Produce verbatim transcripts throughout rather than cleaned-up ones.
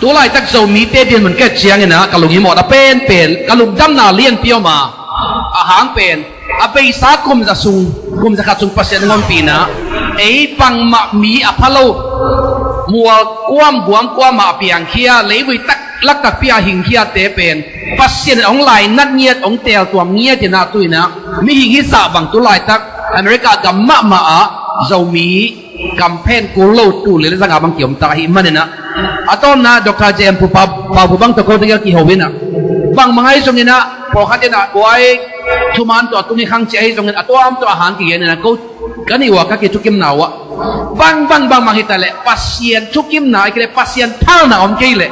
Tu laitak Zomite dinmun ka et ciangin ah ka lunghimawhna penpen, ka lungdamna lianpi om a, a hang pen a beisa kum za sung, kum za khat sung Pasian hong ompih in ah, ei bangmah mi a pha lo, mual kuam guam kuamah a piangkhia, leivui tak laktakpi a hingkhiate pen Pasian in hong lainat ngiat, hong teeltuam ngiat in ah, tu in ah mihing hizah bang tu laitak America gam mahmah ah Zomi kam phen kul lo tul li le zanga bang kiom ta ahih manin ah, a tawpna Doctor J M Pu Pa, Pa Pu bang tawh ko tegel kiho in ah, bangmah ahi zongin ah, pawlkhat in ah, uai, thuman tawh a tung hi khang ci ahi zongin a tuam tawh a hang kigen in ah, ko ka nih ua ka kithukimna uah, bang bang bang bang hi ta leh Pasian thukimna ahih kei leh Pasian phalna om kei leh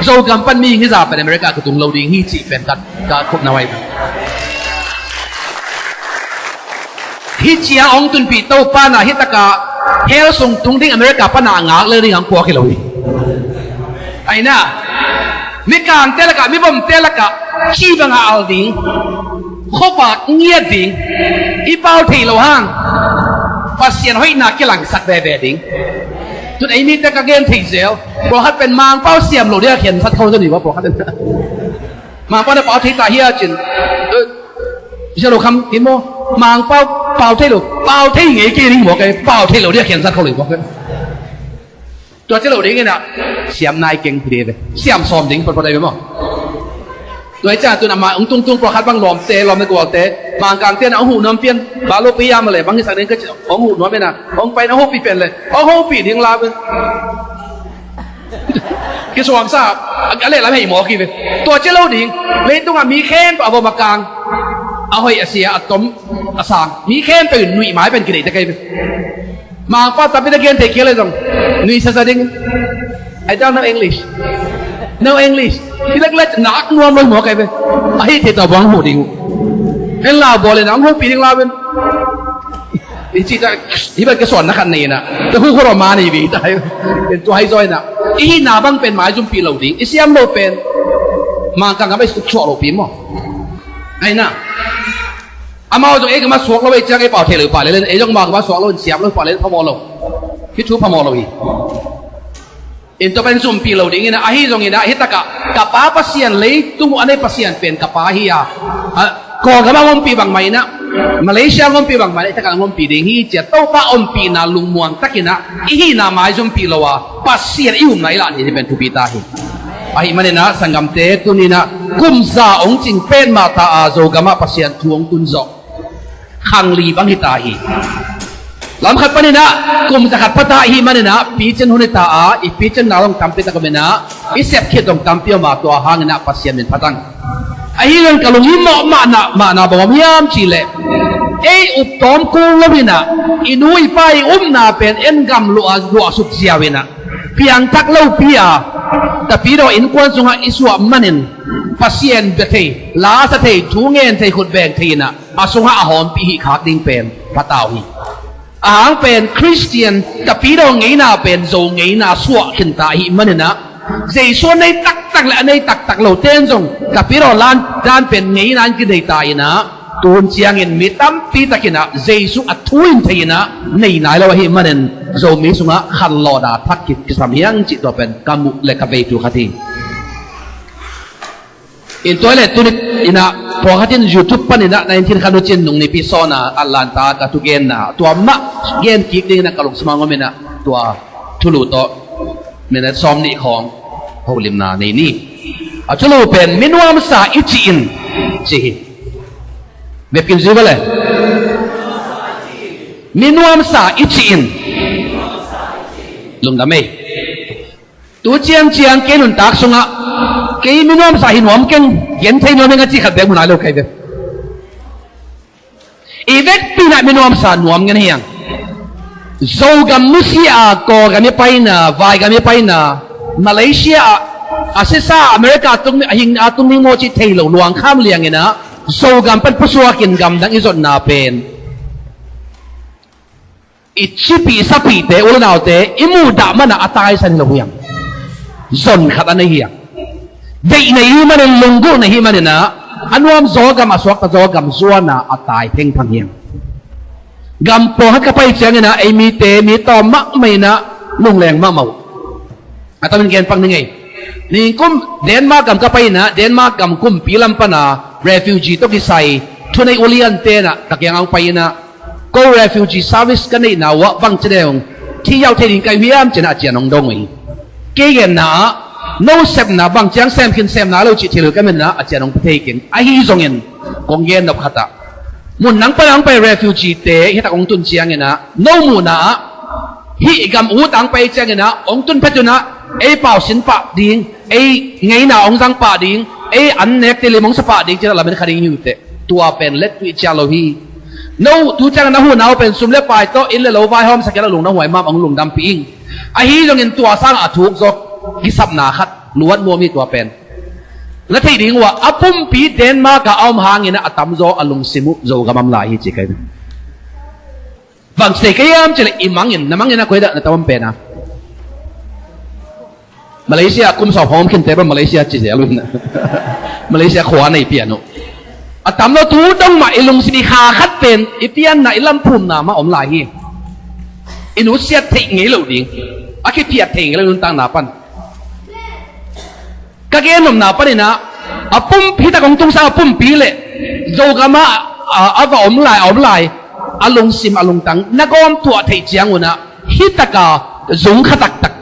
Zogam pan mihing hizah pen America kitung lo ding hi cih pen ka, ka khupna uai. Hih ciang hong tunpih Topa in ah hih takah hell sung tung ding America pan a ngak lel ding hong puak hi lo hi. Ahi na, mikangte lakah, mibomte lakah ci bangah al ding, khuavak ngiat ding, i pau thei lo hang Pasian hoihna kilangsak veve ding. Tun ei mite ka gen thei zel, pawlkhat pen Mangpau siam lo ding a khensat kho zong hi ua, pawlkhat in Mangpau na pau thei ta hia cin, eh, zia lo kham hi maw? Mangpau pau thei lo, pau thei ngei kei ding maw, kei pau thei lo ding a khensat kho lo hi maw, kei. Tua ci lo ding in ah siam nai keng hi ding ve, siam sawm ding photphot ahi ve maw? Tua hi ciang tun amah hong tungtung pawlkhat bang lawmte, lawm le gualte, Mangkangte in ah hong huh nuam pian, ba lo pi hiam a le bang hisak ding ka ci, hong huh nuam in ah hong pai in ah hong huhpih pen le hong huhpih ding la ve. Kisuamsa a lehlam hei mawk hi ve. Tua ci lo ding, leitungah mi khempeuh a vom a kang, a hoih a sia, a tom a sang, mi khempeuh in nuih mai pen kideih tek ahi ve. Mangpau tampi tak gen thei kei le zong nuih sasa ding. I don't know English. No English. Hi lek lek nak nuam lo hi mawk ahi ve. Ahi thei ta buang huh ding uh. En la bawl in ah hong huhpih ding la ven. I cih ta, hi bang ka suan na khat nei in ah, ka hu khua ma nei ve ta hi. Tua hi zaw in ah, i hihna bang pen maizumpih lo ding, i siam lo pen Mangkang gam a i suk suak lo pi maw? Ahi na, amau zong ei gam a suak lo, ei ciang ei pau thei lo pah lel in, ei zong amau gam a suak lo in siam lo pah lel in phamawh lo. Hih thu phamawh lo hi. In tua pen zumpih lo ding in ah, ahi zongin ah, hih takah ka Pa Pasian, leitung uh a nei Pasian pen ka Pa hi a, a, Kawlgam ah hong ompih bangmah in ah, Malaysia hong ompih bangmah in ah, hih takah hong ompih ding hi ci a, Topa ompihna lungmuang takin ah i hihna maizumpih lo a, Pasian i upna i lah ding hi pen thupi ta hi. Ahih manin ah sanggamte, tuni in ah kum za hong cing pen mah ta a, Zogam ah Pasian thu hong tun zawh khang li bang hi ta hi. Lam khat panin ah kum za khat pha ta ahih manin ah picin hun hi ta a, i picinna zong tampi tak om in ah, i sep khit zong tampi om a, tua hangin ah Pasian min phatang. Ahi zong ka lunghimawh mahna, mahna bang om hiam cih leh, ei up tawm kul lo in ah, i nu i pa i upna pen en gam luah, luahsuk ziau in ah, piangthak lopi a, Tapidaw innkuan sungah i suah manin, Pasian bia thei, la sa thei, thu ngen thei, khut beng thei in ah, a sungah a hawmpih hih khak ding pen pha ta uh hi. A hang pen Khristian, Tapidaw ngeina pen Zo ngeina suah khin ta ahih manin ah, Jesu a nei taktak le a nei taktak lote in zong Tapidaw dan pen ngeina in kinei ta in ah, tun ciangin mi tampi takin ah Jesu a thu in thei in ah, nei nai lo ahih manin Zomi sungah khanlawhna thak kik kisam hi hang cih tua pen ka muh le ka veitu khat hi. In tua le tuni in ah pawlkhat in YouTube panin ah nineteen khat nucin nung nipi sawn a Atlanta ka thugenna tua mah gen kik dingin ah ka lungsim ah om in ah, tua thulu tawh minute sawm nih khawng holimna nei ni. A thulu pen minuamsa i cih in ci hi. Bep kin zui va le. Minuamsa i cih in. Lungdam ei. Tu ciangciang kei nuntak sungah kei minuamsa hi nuam keng, gen thei nuam ing a cih khat bek mu nai lo kei ve. I vekpi in ah minuamsa nuam ngen hiang. Zogam nusia a, Kawlgam i paina, Vaigam i paina, Malaysia ah a sisa America tung, a hing a tung ning maw cih thei lo luangkham liang in ah, Zogam pan pusuakin gamdang i zotna pen i cipih sapihte, u le naute i muhdah manah a taisan hi lo hiang. Zon khat a nei hiang. Deih nei hi manin, lunggulh nei hi manin ah, a nuam zaw gam, a suakta zaw gam zuan a, a tai phengphang hiang. Gam pawlkhat ka pai ciangin ah ei mite mi tawm mahmah in ah lungleng mahmah uh. A tamin gen pak ni ngei. Ningkum Denmark gam ka pai inah, Denmark gam kumpi lam pana refugee tawh kisai thunei ulian tenah ka kiangah hong pai inah, ko refugee service ka neihna uh ah bang ci deuh, thi yauh thei ding ka hiam cinah a cian hong dong uh hi. Kei genna ah, no sepna bang ciang sem khin sem nai lo cih thil ka menna a cian hong pia thei keng. Ahi zongin kong gen nop khatah, mun nang pana hong pai refugee te hitak hong tun cianginah, no muhna ah hih gam ut ang pai cianginah hong tun phet unah ei pau sin pah ding, ei ngeina hong zang pah ding, ei an nek te lim hong sa pah ding cinah lamen kha ding hi uh teh. Tua pen let tuih ciang lo hi. No tu ciangin a huhna uh pen sum le pai tawh inn le lo vaihawm sak kei a lung na huai mahmah hong lungdampih ing. Ahi zongin tua sangah a thuk zaw kisapna khat luat nuam hi tua pen. Na theih ding uh ah a pumpi Denmark ah a om hangin a tamzaw a lungsim uh Zogam om lai hi ci kai. Bang sei ka hiam cileh i mangin, na mangin a koi dah na tam om pen a. Malaysia kum sawm hawm khin te bang Malaysia ci zel uh hi na. Malaysia khua nei pian uh. A tam lo tu dong mah i lungsim i kha khat pen i pianna i lamphumna mah om lai hi. I nusiat theih ngei lo ding, a kiphiat theih ngei lo nuntakna pan. Ka gen nopna paninah a pumpi tak hong tungsang a pumpi le Zogam ah a, a va om lai, a om lai a lungsim a lungtang na gawm tuah theih ciangunah hitaka zung kha taktak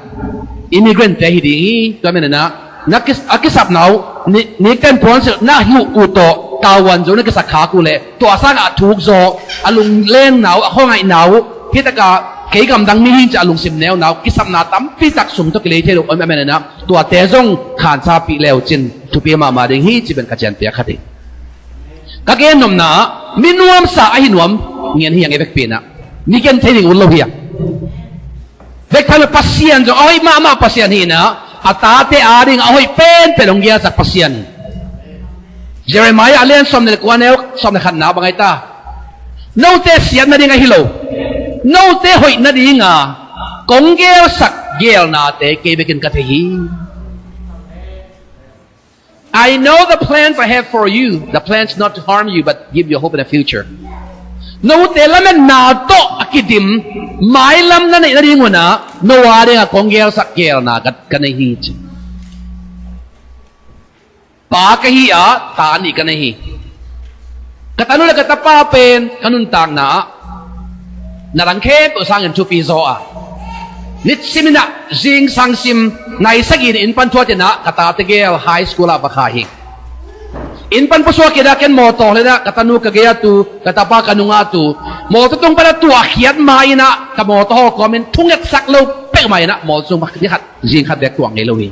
immigrant te hi ding hi. Tua meninah na kis, a kisapna uh ni, nikten puansilh na hi uh tawh tauan zo na kisak khak uh le tua sangah a thuk zaw a lunglenna uh a khuangaihna uh hitaka kei gamdang mi hing ci a lungsim neuna uh kisapna tampi tak sung tawh kilei thei lo om a meninah tuate zong khansa pih leu cin thupi mahmah ding hi ci pen ka cianpiak khat hi. Ka gen nopna ah mi nuamsa ahi nuam ngen hiang e vekpi inah mi gen thei ding ut lo hiang. Vek tham lo Pasian zong a hoih mahmah Pasian hi inah a tate ading a hoih penpen hong gelsak Pasian hi. Jeremiah a lian sawm le kua neu sawm le khatna bang ahi ta. Note siat nading ahi lo, note hoih nadinga kong gelsak gelnate kei bekin ka thei hi. I know the plans I have for you, the plans not to harm you, but give you a hope and a future. Note lametna tawh a kidim mailam na neih nadingunah no adinga kong gelsak gelna ka, ka nei hi ci. Pa ka hi a, ta nih ka nei hi. Ka tanu le ka tapa pen ka nuntakna ah na dang khempeuh sangin thupi zaw a, nitsim inah zingsang sim nai sagih in inn pan thuat inah ka ta tegel high school ah va kha hi. Inn pan pusuak inah ken mawtaw hlenah ka tanu ka gei a tu, ka tapa ka nungah tu, mawtaw tung panah tuahkhiat ma inah ka mawtaw haw kawmin thungetsak lo peuhmah inah mawtaw tung pakhat zing khat bek tuak ngei lo hi.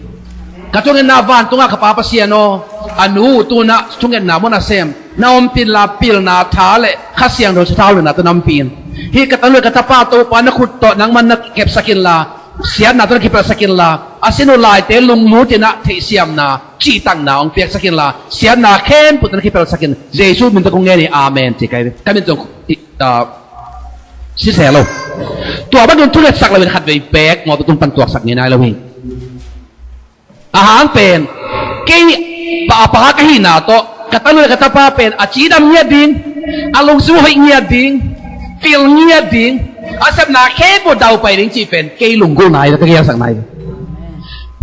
Ka thungetna vantungah ka Pa Pasian aw, a nu tunah thungetna mun a sem na ompih inla, pilna tha le Kha Siangtho sathau le na tawh na ompih in. Hih ka tanu le ka tapa Topa na khut tawh nangman na kepsak inla, siatna tawh na kipelhsak inla, a sin uh laite lunglut inah theihsiamna cihtakna hong piaksak inla, siatna khempeuh tawh na kipelhsak in. Jesu min tawh kong ngen hi. Amen ci kai ve. Ka min tawh, ah, siseh lo. Tua bangin thungetsak loin khatvei beek mawtaw tung pan tuaksak ngei nai lo hi. A hang pen kei pa, pa ka hihna tawh ka tanu le ka tapa pen a cidam ngiat ding, a lungsim hoih ngiat ding, pil ngiat ding, a sepna khempeuh daupai ding cih pen kei lunggulh nai lo, ka gelsak nai lo.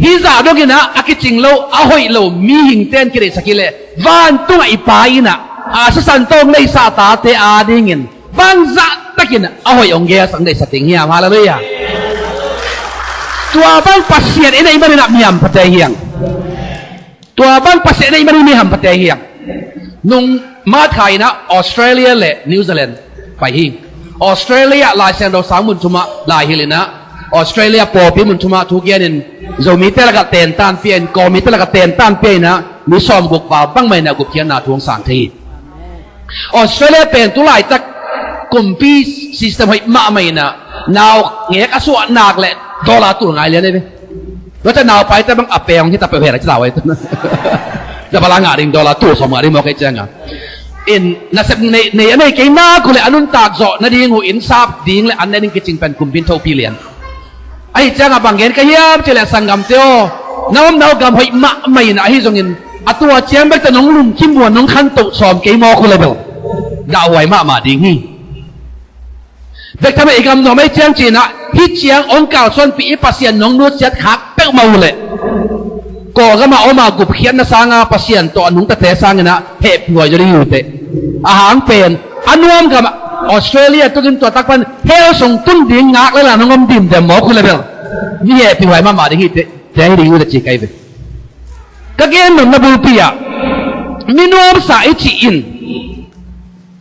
Hih zah donginah a kicing lo, a hoih lo mihingte in kideihsak hi leh vantungah i Pa inah a sisan tawh hong neihsa a tate adingin bangzah takin a hoih hong gelsak deihsak ding hiam? Halleluiah. Tua bang Pasian i neih maninah mi hampha thei hiang. Tua bang Pasian i neih manin mi hampha thei hiang. Nung March kha inah Australia le New Zealand pai hi. Australia Lai Siangtho sang mun thumah lai hilh inah Australia pawlpi mun thumah thu genin Zomite lakah tentan pia in, Kawlmite lakah tentan pia inah mi sawmguk val bangmah inah gupkhiatna thu hong sang thei hi. Australia pen tu laitak kumpi system hoih mahmah inah nau ngek a suah nak le dollar tul ngai lian ei ve. Tua ciah naupaite bang a peng hita peuh hela ci lau ei. Tua bala ngah ding dollar tul sawm ngah ding mawk ei cianga. In nasep nei, nei a nei kei nak uh le a nuntak zawh nading uh in sap ding le an ne ding kicing pen kumpi in thopi lian. Ahi cianga bang gen ka hiam cih leh sanggamte aw, na omna uh gam hoih mahmah inah ahi zongin a tua ciang bekte nong lungkim uh a nong khantoh sawm kei mawk uh le bel gahhuai mahmah ding hi. Bek tham i gam nuam ei ciang cinah hih ciang hong kalsuanpih i Pasian nong nusiat khak peuhmah uh leh Kawlgam ah om a gupkhiatna sanga Pasian tawh a nungtate sangin ah hehpihhuai zaw ding hi uh teh. A hang pen a nuam gam ah Australia tukin tua tak pan hell sung tun ding ngak le la nong om dimdem mawk uh le bel mi hehpihhuai mahmah ding hi teh. Tua hi ding uh teh ci kai ve. Ka gen nopna bulpi ah mi nuamsa i cih in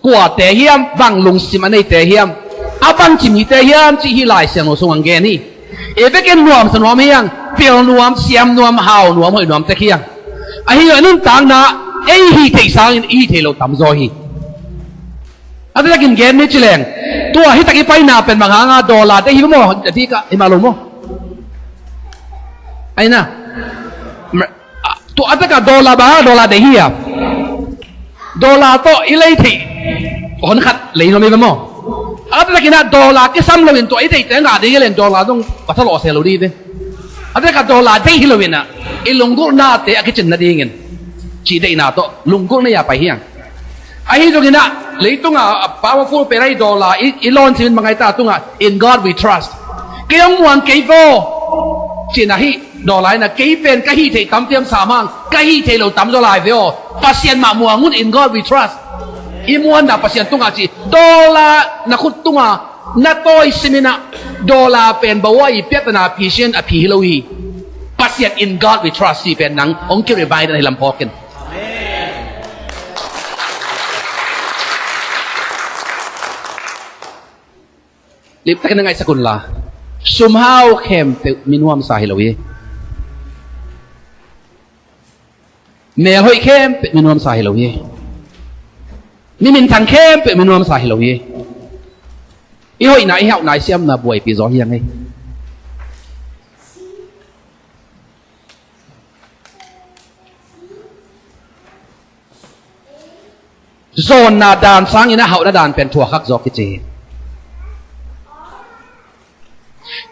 kuate hiam, bang lungsim a neite hiam, a bangci mite hiam cih hih Lai Siangtho sung ah gen hi. I vekin nuamsa nuam hi hang, pil nuam, siam nuam, hau nuam, hoih nuam tek hi hang. Ahi zongin a nuntakna ei hih theih sangin i hih theih loh tamzaw hi. A taktakin gen ni ci leng, tua hi tak i paina pen bang hanga dollar te hi maw, a ti ka hi mah lo maw? Aina. Tua a taka dollar bang a dollar deih hi a. Dollar tawh i lei theih hon khat lei nuam hi ve maw? A takin ah dollar kisam loin tua i deihte ngah ding hi len dollar dong va thalawh se lo ding hi ve. A taka dollar deih hi loin ah i lunggulhnate a kicin nadingin cih deihna tawh lunggulh nei a pai hi hang. Ahi zongin ah leitungah a powerful pen ahi dollar i, i lawn simin mangai ta tungah In God We Trust. Kei hong muang kei vaw. Cin ahi dollar in ah kei pen ka hih theih tampiam sa mang ka hih theih lo tamzaw lai ve aw. Pasian mah muang un, In God We Trust. I muanna Pasian tungah ci dollar na khut tungah na tawi simin ah dollar pen bawa i piatana phi sin a phi hi lo hi. Pasian In God We Trust ci pen nang hong ki-remind na hi lam phawkin. Liptakin na ngaihsak unla sumhau khempeuh mi nuamsa hi lo hi. Melhoih khempeuh mi nuamsa hi lo hi. Mi minthang khempeuh mi nuamsa hi lo hi. I hoihna i hauhna i siamna buaipi zaw hi hang ei. Zawnna dan sangin a hauhna dan pen thuakhak zaw kici hi.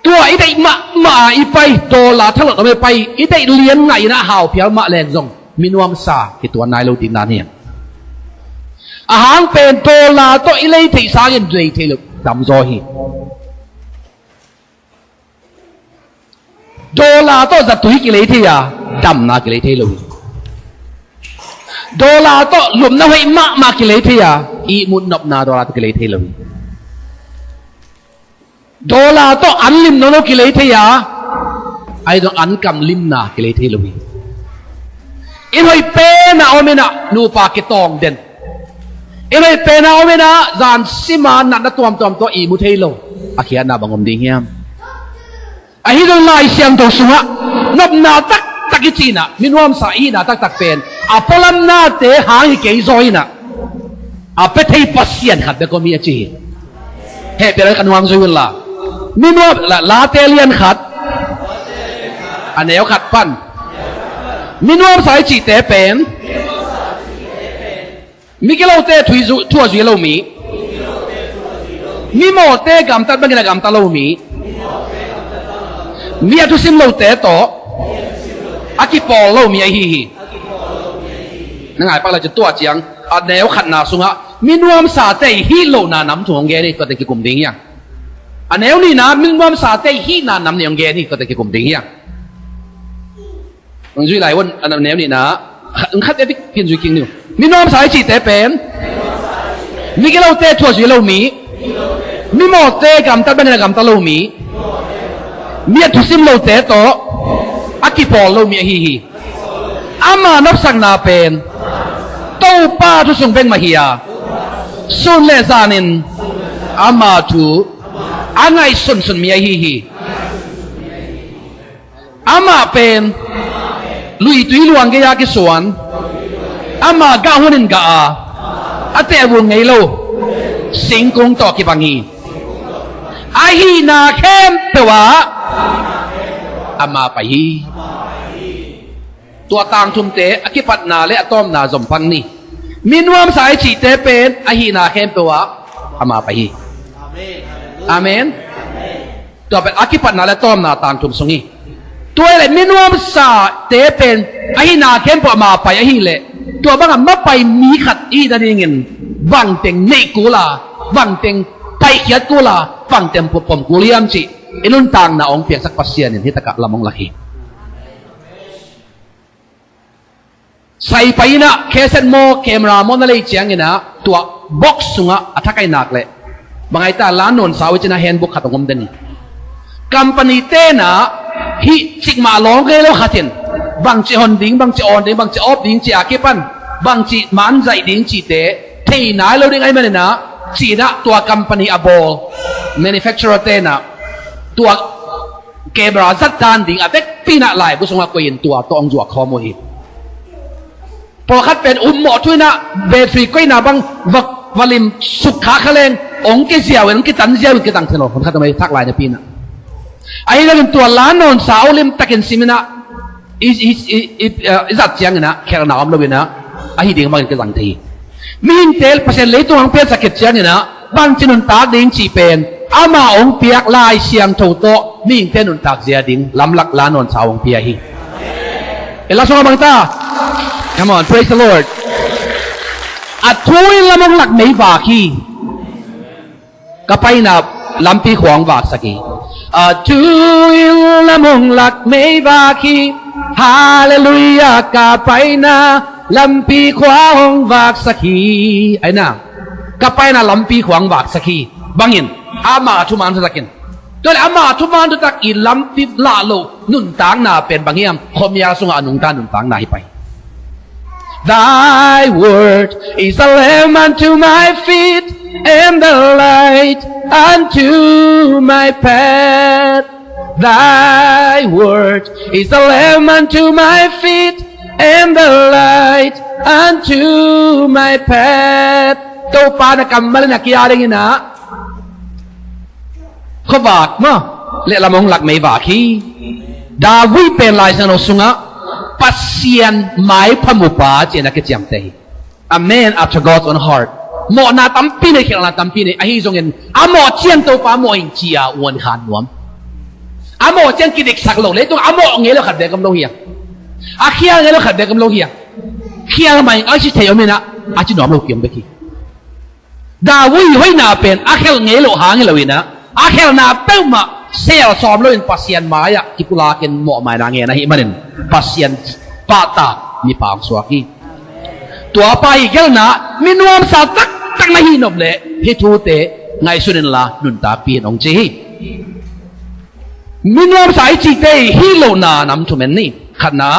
Tua i deih mahmah a i pai, dollar thalawh dom i pai, i deih lian ngahin a hau phial mah leng zong mi nuamsa kituan nai lo ding dan hi. A hang pen dollar tawh i lei theih sangin lei theih loh tamzaw hi. Dollar tawh zatui kilei thei a, damna kilei thei lo hi. Dollar tawh lupna hoih mahmah kilei thei a, ihmut nopna dollar tawh kilei thei lo hi. Dollar tawh an lim nono kilei thei a, ahi zong an kam limna kilei thei lo hi. Inn hoih pen a om in ah nupa kitawng den. Inn hoih pen a om in ah zan sima natna tuamtuam tawh ihmu thei lo. A khiatna bang om ding hiam? Ahi zong Lai Siangtho sungah nopna taktak i cih in ah mi nuamsa i hihna taktak pen a pualamnate hang hi kei zaw in ah a pia thei Pasian khat bek om hi a ci hi. Hehpih lo ka nuam zui unla. Mi nuam la, Late lian khat a neu khat pan mi nuamsa i cihte pen mi gilote thu a zui lo mi, mi mawhte gamtat bangin a gamta lo mi, mi a thusim lote tawh a kipawl lo mi ahi hi. Na ngai pak le cu tua ciang a neu khatna sungah mi nuamsate i hih lohna nam thu hong gen hi, tuate kikum ding hi hang. A neu nihna mi nuamsate i hihna nam nih hong gen hi, tuate kikum ding hi hang. Hong zui lai un, a neu nihna khat, khat e dik kin zui king niu. Mi nuamsa i cihte pen mi gilote thu a zui lo mi, mi mawhte gamtat bangin a gamta lo mi, mi a thusim lote tawh a kipawl lo mi ahi hi. Ama nopsakna pen Topa thu sung bek mah hi a, sun le zanin ama thu a ngaihsunsun mi ahi hi. Amah pen luitui luang gei-a kisuan, amah gah hunin gah a, a tehbul ngei lo singkung tawh kibang hi. A hihna khempeuh ah ama pai hi. Tua tangthumte a kipatna le a tawmna zom pan ni. Mi nuamsa i cihte pen a hihna khempeuh ah ama pai hi. Amen. Tua pen a kipatna le tawmna tangthum sung hi. Tua hi leh mi nuamsate pen a hihna khempeuh ama pai ahih leh tua bangah mapai mi khat i hih nadingin bangteng neih kul a, bangteng paikhiat kul a, bangteng pom kul hiam cih i nuntakna hong piangsak Pasian in hi takah lam hong lak hi. Saipai inah cassette maw, camera maw na lei cianginah tua box sungah a thakainak leh bangai ta la nawnsa uh i cinah handbook khat hong om den hi. Company tenah hih cikmah lawng kei lo khatin bangci hon ding, bangci awn ding, bangci awp ding ci a kipan bangci manzaih ding cite thei nai lo ding ahi maninah cinah tua company a bawl manufacturer tenah tua camera zat dan ding a vekpi inah laibu sungah koihin tua tawh hong zuak khawm uh hi. Pawlkhat pen um mawh thu inah battery koihna bang va, va lim suk kha kha leng hong kiziau in, hong kitan ziau in kitang thei lo. Hon khat mai thak lai napi inah ahi loin tua la nawnsa uh limtakin sim inah i, i, i, i, eh, i zat cianginah khelhna om lo inah ahi ding bangin kizang thei hi. Mihingte Pasian leitung hong piansak khit cianginah bangci nuntak ding cih pen ama hong piak Lai Siangtho tawh mihingte nuntak zia ding lamlak la nawnsa hong pia hi. I la sungah bang ta? Come on, praise the Lord. A thu in lam hong lak mei vak hi. Ka paina lampi khua hong vaksak hi. A thu in lam hong lak mei vak hi. Halleluiah, ka paina lampi khua hong vaksak hi. Aina, ka paina lampi khua hong vaksak hi. Bangin ama a thuman thutakin, tua le ama a thuman thutak i lampi lah lo nuntakna pen bang hiam? Khuamial sungah a nungta nuntakna hi pai. Thy word is a lamp unto my feet and a light unto my path. Thy word is a lamp unto my feet and a light unto my path. Topa na kammal in a kia dingin ah khuavak maw, lehlam hong lak mei vak hi. David pen Lai Siangtho sungah Pasian maipha mupa ci-in a kiciamteh hi. A man after God's own heart. Mawhna tampi nei, khialhna tampi nei, ahi zongin a mawh ciang Topa mawh ing ci-a uan khan nuam. A mawh ciang kidiksak lo, leitung a mawh ngei lo khat bek om lo hi a, a khial ngei lo khat bek om lo hi a, khial mah ing a ci thei om in ah, a ci nuam lo ki om bek hi. David hoihna pen a khelh ngei loh hang hi lo in ah, a khelhna peuhmah sel sawm loin Pasian mai-ah kipulakin mawhmaina ngen ahih manin Pasian pahtak mipa hong suak hi. Tuapa hih gelhna mi nuamsa taktak na hih nop leh hih thute ngaihsun inla nuntakpi in hong ci hi. Mi nuamsa i cihte i hih lohna nam thum en ni. Khatna,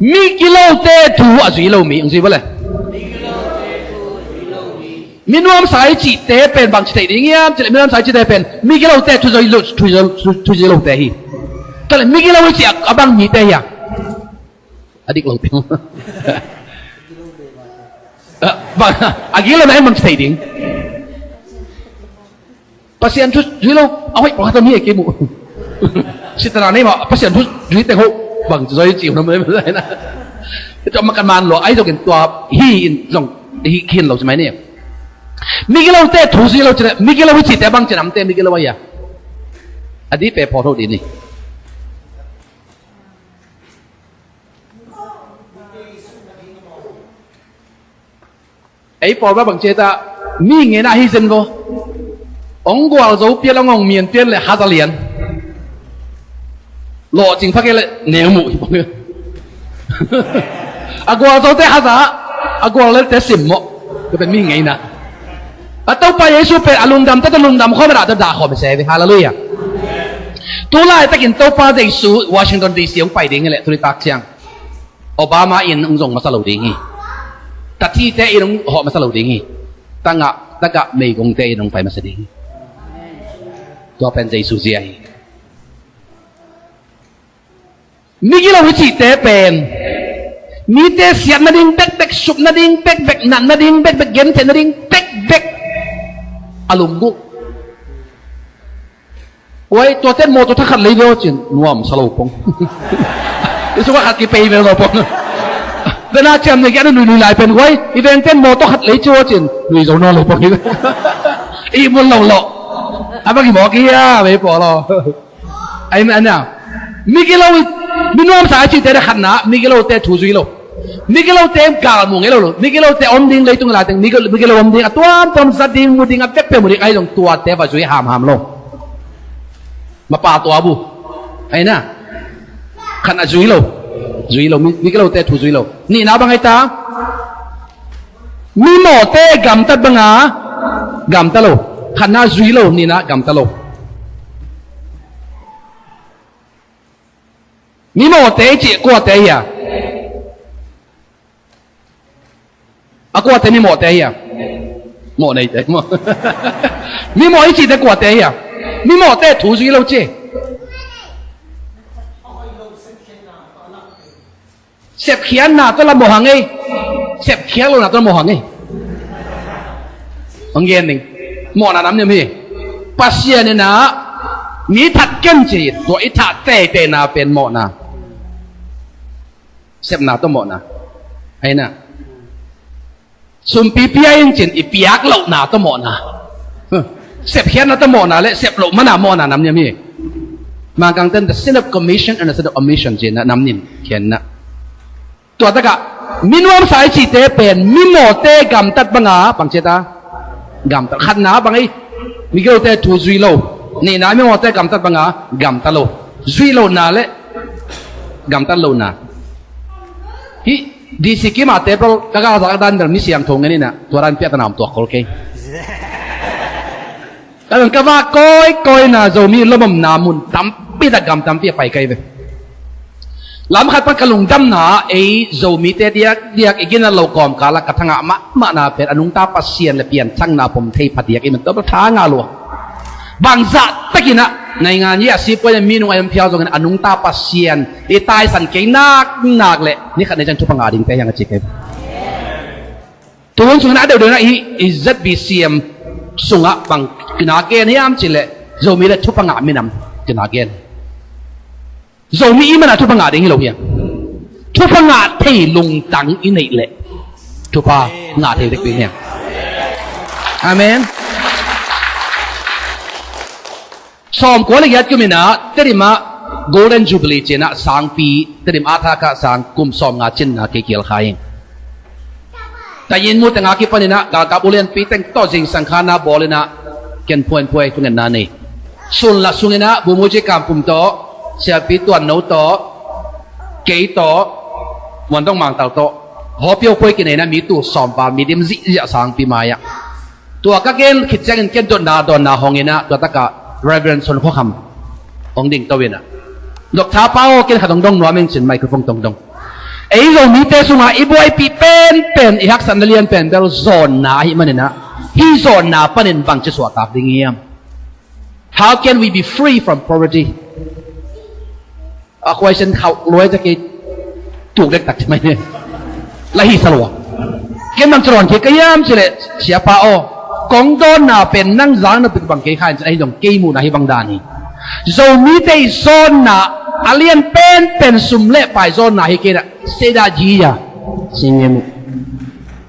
migilote thu a zui lo mi. Hong zui vua le. Mi nuamsa i cihte pen bangci theih ding hiam cih leh mi nuamsa i cihte pen migilote thu zui lo, thu zui, thu, thu zui lote hi. Tua leh migilo i cih a, a bang mite hi a? A dik lo pi. A, bang, a gilo na in bangci theih ding. Pasian thu zui lo a hoih pawlkhat om hi e, kei muh. Sitana nei mah Pasian thu zui teng hoh bang zui ci uh na mai mai na. Tua mah kan man lo, ahi zongin tua hi in zong hi khin lo ci mai ni. Migilote thu zui lo ci leh migilo hi cihte bangci namte migilo ahi a? A dih pen pawlkhat dih ni. Ei pawl bang bang ciat ah mi ngen ah hi zen vaw. Ong gualzo pian, ong ong mian pian le haza lian. Lawhcing pha kei le neu muh hi pong. A gualzote haza, a gual lelte simmawh. Ka pen mi ngeina. A Topa Jesu pen a lungdam tawh lungdam khawm a dah tawh dah khawm se ve. Halleluiah. Tu laitakin Topa Jesu Washington D C hong pai ding hi leh tuni tak ciang Obama in hong zong masa lo ding hi. Tathite in hong hawh masa lo ding hi. Tangah, tagah meigongte in hong pai masa ding hi. Tua pen Jesu zia hi. Migilo hi cihte pen mite siat nading bekbek, sup nading bekbek, nat nading bekbek, gentheih nading bekbek a lunggulh. Uai, tuate in mawtaw thakhat lei ve aw cin nuam sa lo pong. I sungah khat kipei ve lo pong. Dana ciam nei kian nui nui lai pen uai, i vengte in mawtaw khat lei ci aw cin nui zo nawn lo pong. I mun lo lo. A bang i mawk i a vei paw lo. Amen a. Migilo, mi nuamsa a cihte da khatna migilote thu zui lo. Migilote galmu ngei lo lo. Migilote om ding leitung laiteng migilo, migilo om ding a tuamtuam zat ding, mu ding a bekbek mu ding ahi zong tuate va zui hamham lo. Mapa tua bu. Aina. Khan a zui lo. Zui lo, mi, migilote thu zui lo. Nihna bang ahi ta? Mimawhte gamtat banga gamta lo. Khatna zui lo, nihna gamta lo. Mimawhte i cih kuate hi a? A kuate mimawhte hi a? Mawh neite maw? Mimawh i cihte kuate hi a? Mimawhte thu zui lo ci. Sepkhiatna tawh la mawh hang ei. Sepkhiat lohna tawh la mawh hang ei. Hong gen ning. Mawhna nam niam hi. Pasian in ah mi that ken ci, tua i thah teiteina pen mawhna. Sepna tawh mawhna. Ahi na. Sumpi pia in cin i piak lohna tawh mawhna. Huh. Sepkhiatna tawh mawhna le sep loh mana mawhna nam niam hi. Mangkangten the sin of commission and the sin of omission cin na nam nin khian na. Tua takah minuamsa i cihte pen mimawhte gamtat banga bang ci a ta? Gamtat. Khatna bang ei? Migilote thu zui lo. Nihna mimawhte gamtat banga gamta lo. Zui lohna le gamtat lohna. Hih D C kim a table ka galzak dan bel mi siangtho ngen in ah tua dan piakna om tuak khol kei. Ka dong ka vak kawikawi na Zomi lomomna mun tampi tak gam tampi a pai kai ve. Lam khat pan ka lungdamna ei Zomite diakdiak i ginat lo kawmkal ah ka thangah mahmahna pen a nungta Pasian le pianthakna pom thei phadiak i man tawh tha ngah lua. Bangzah takin ah naingan i a sipuai le minung a i om phial zongin a nungta Pasian i taisan kei naknak le ni khat ni ciang thupha ngah dingte hiang a ci kei. Tuhun sungin a deuhdeuh na i, i Z B C M sungah bang kina gen hiam cih leh Zomi le thupha ngah minam kina gen. Zomi i mana thupha ngah ding hi lo hiam? Thupha ngah thei lungtang i neih leh thupha ngah thei dek ding hiam? Amen. Sawmkua le giat kum in ah Tedim ah Golden Jubilee ci in ah sangpi Tedim ah thakah sang kum sawmnga cinna kei kial kha hi. Tayin mu tengah kipan in ah galkap ulianpi teng tawh zingsang khanna bawl in ah ken phuainphuai thungetna nei. Sunla sung in ah Bumuji Kampum tawh, Siapi Tuanno tawh, kei tawh, Muandong Mangtal tawh, hawpio phuai kinei in ah mi tul sawm val mi dim zihziah sangpi mai ah. Tua ka gen khit ciangin ken dotna dawnna hong in ah tua takah Reverend Son Khua Kham hong dingto in ah, Doctor Pa aw, ken khat hong dong nuam ing cin microphone tong dong. Ei Zomite sungah i buaipih penpen, i haksatna lian pen bel zawnna ahih manin ah hih zawnna panin bangci suahtak ding hiam? How can we be free from poverty? A question khauh luai ta kei tuk dektak ci mai ne. La hi sa lua. Ken bang ci rawn kei ka hiam ci leh, Siapa aw, kong dawnna pen nang zang na pik bang kei kha in ci, ahi zong kei muhna hi bang dan hi. Zomite i zawnna a lian penpen sum le pai zawnna hi kei na. Seda ji ya. Singem.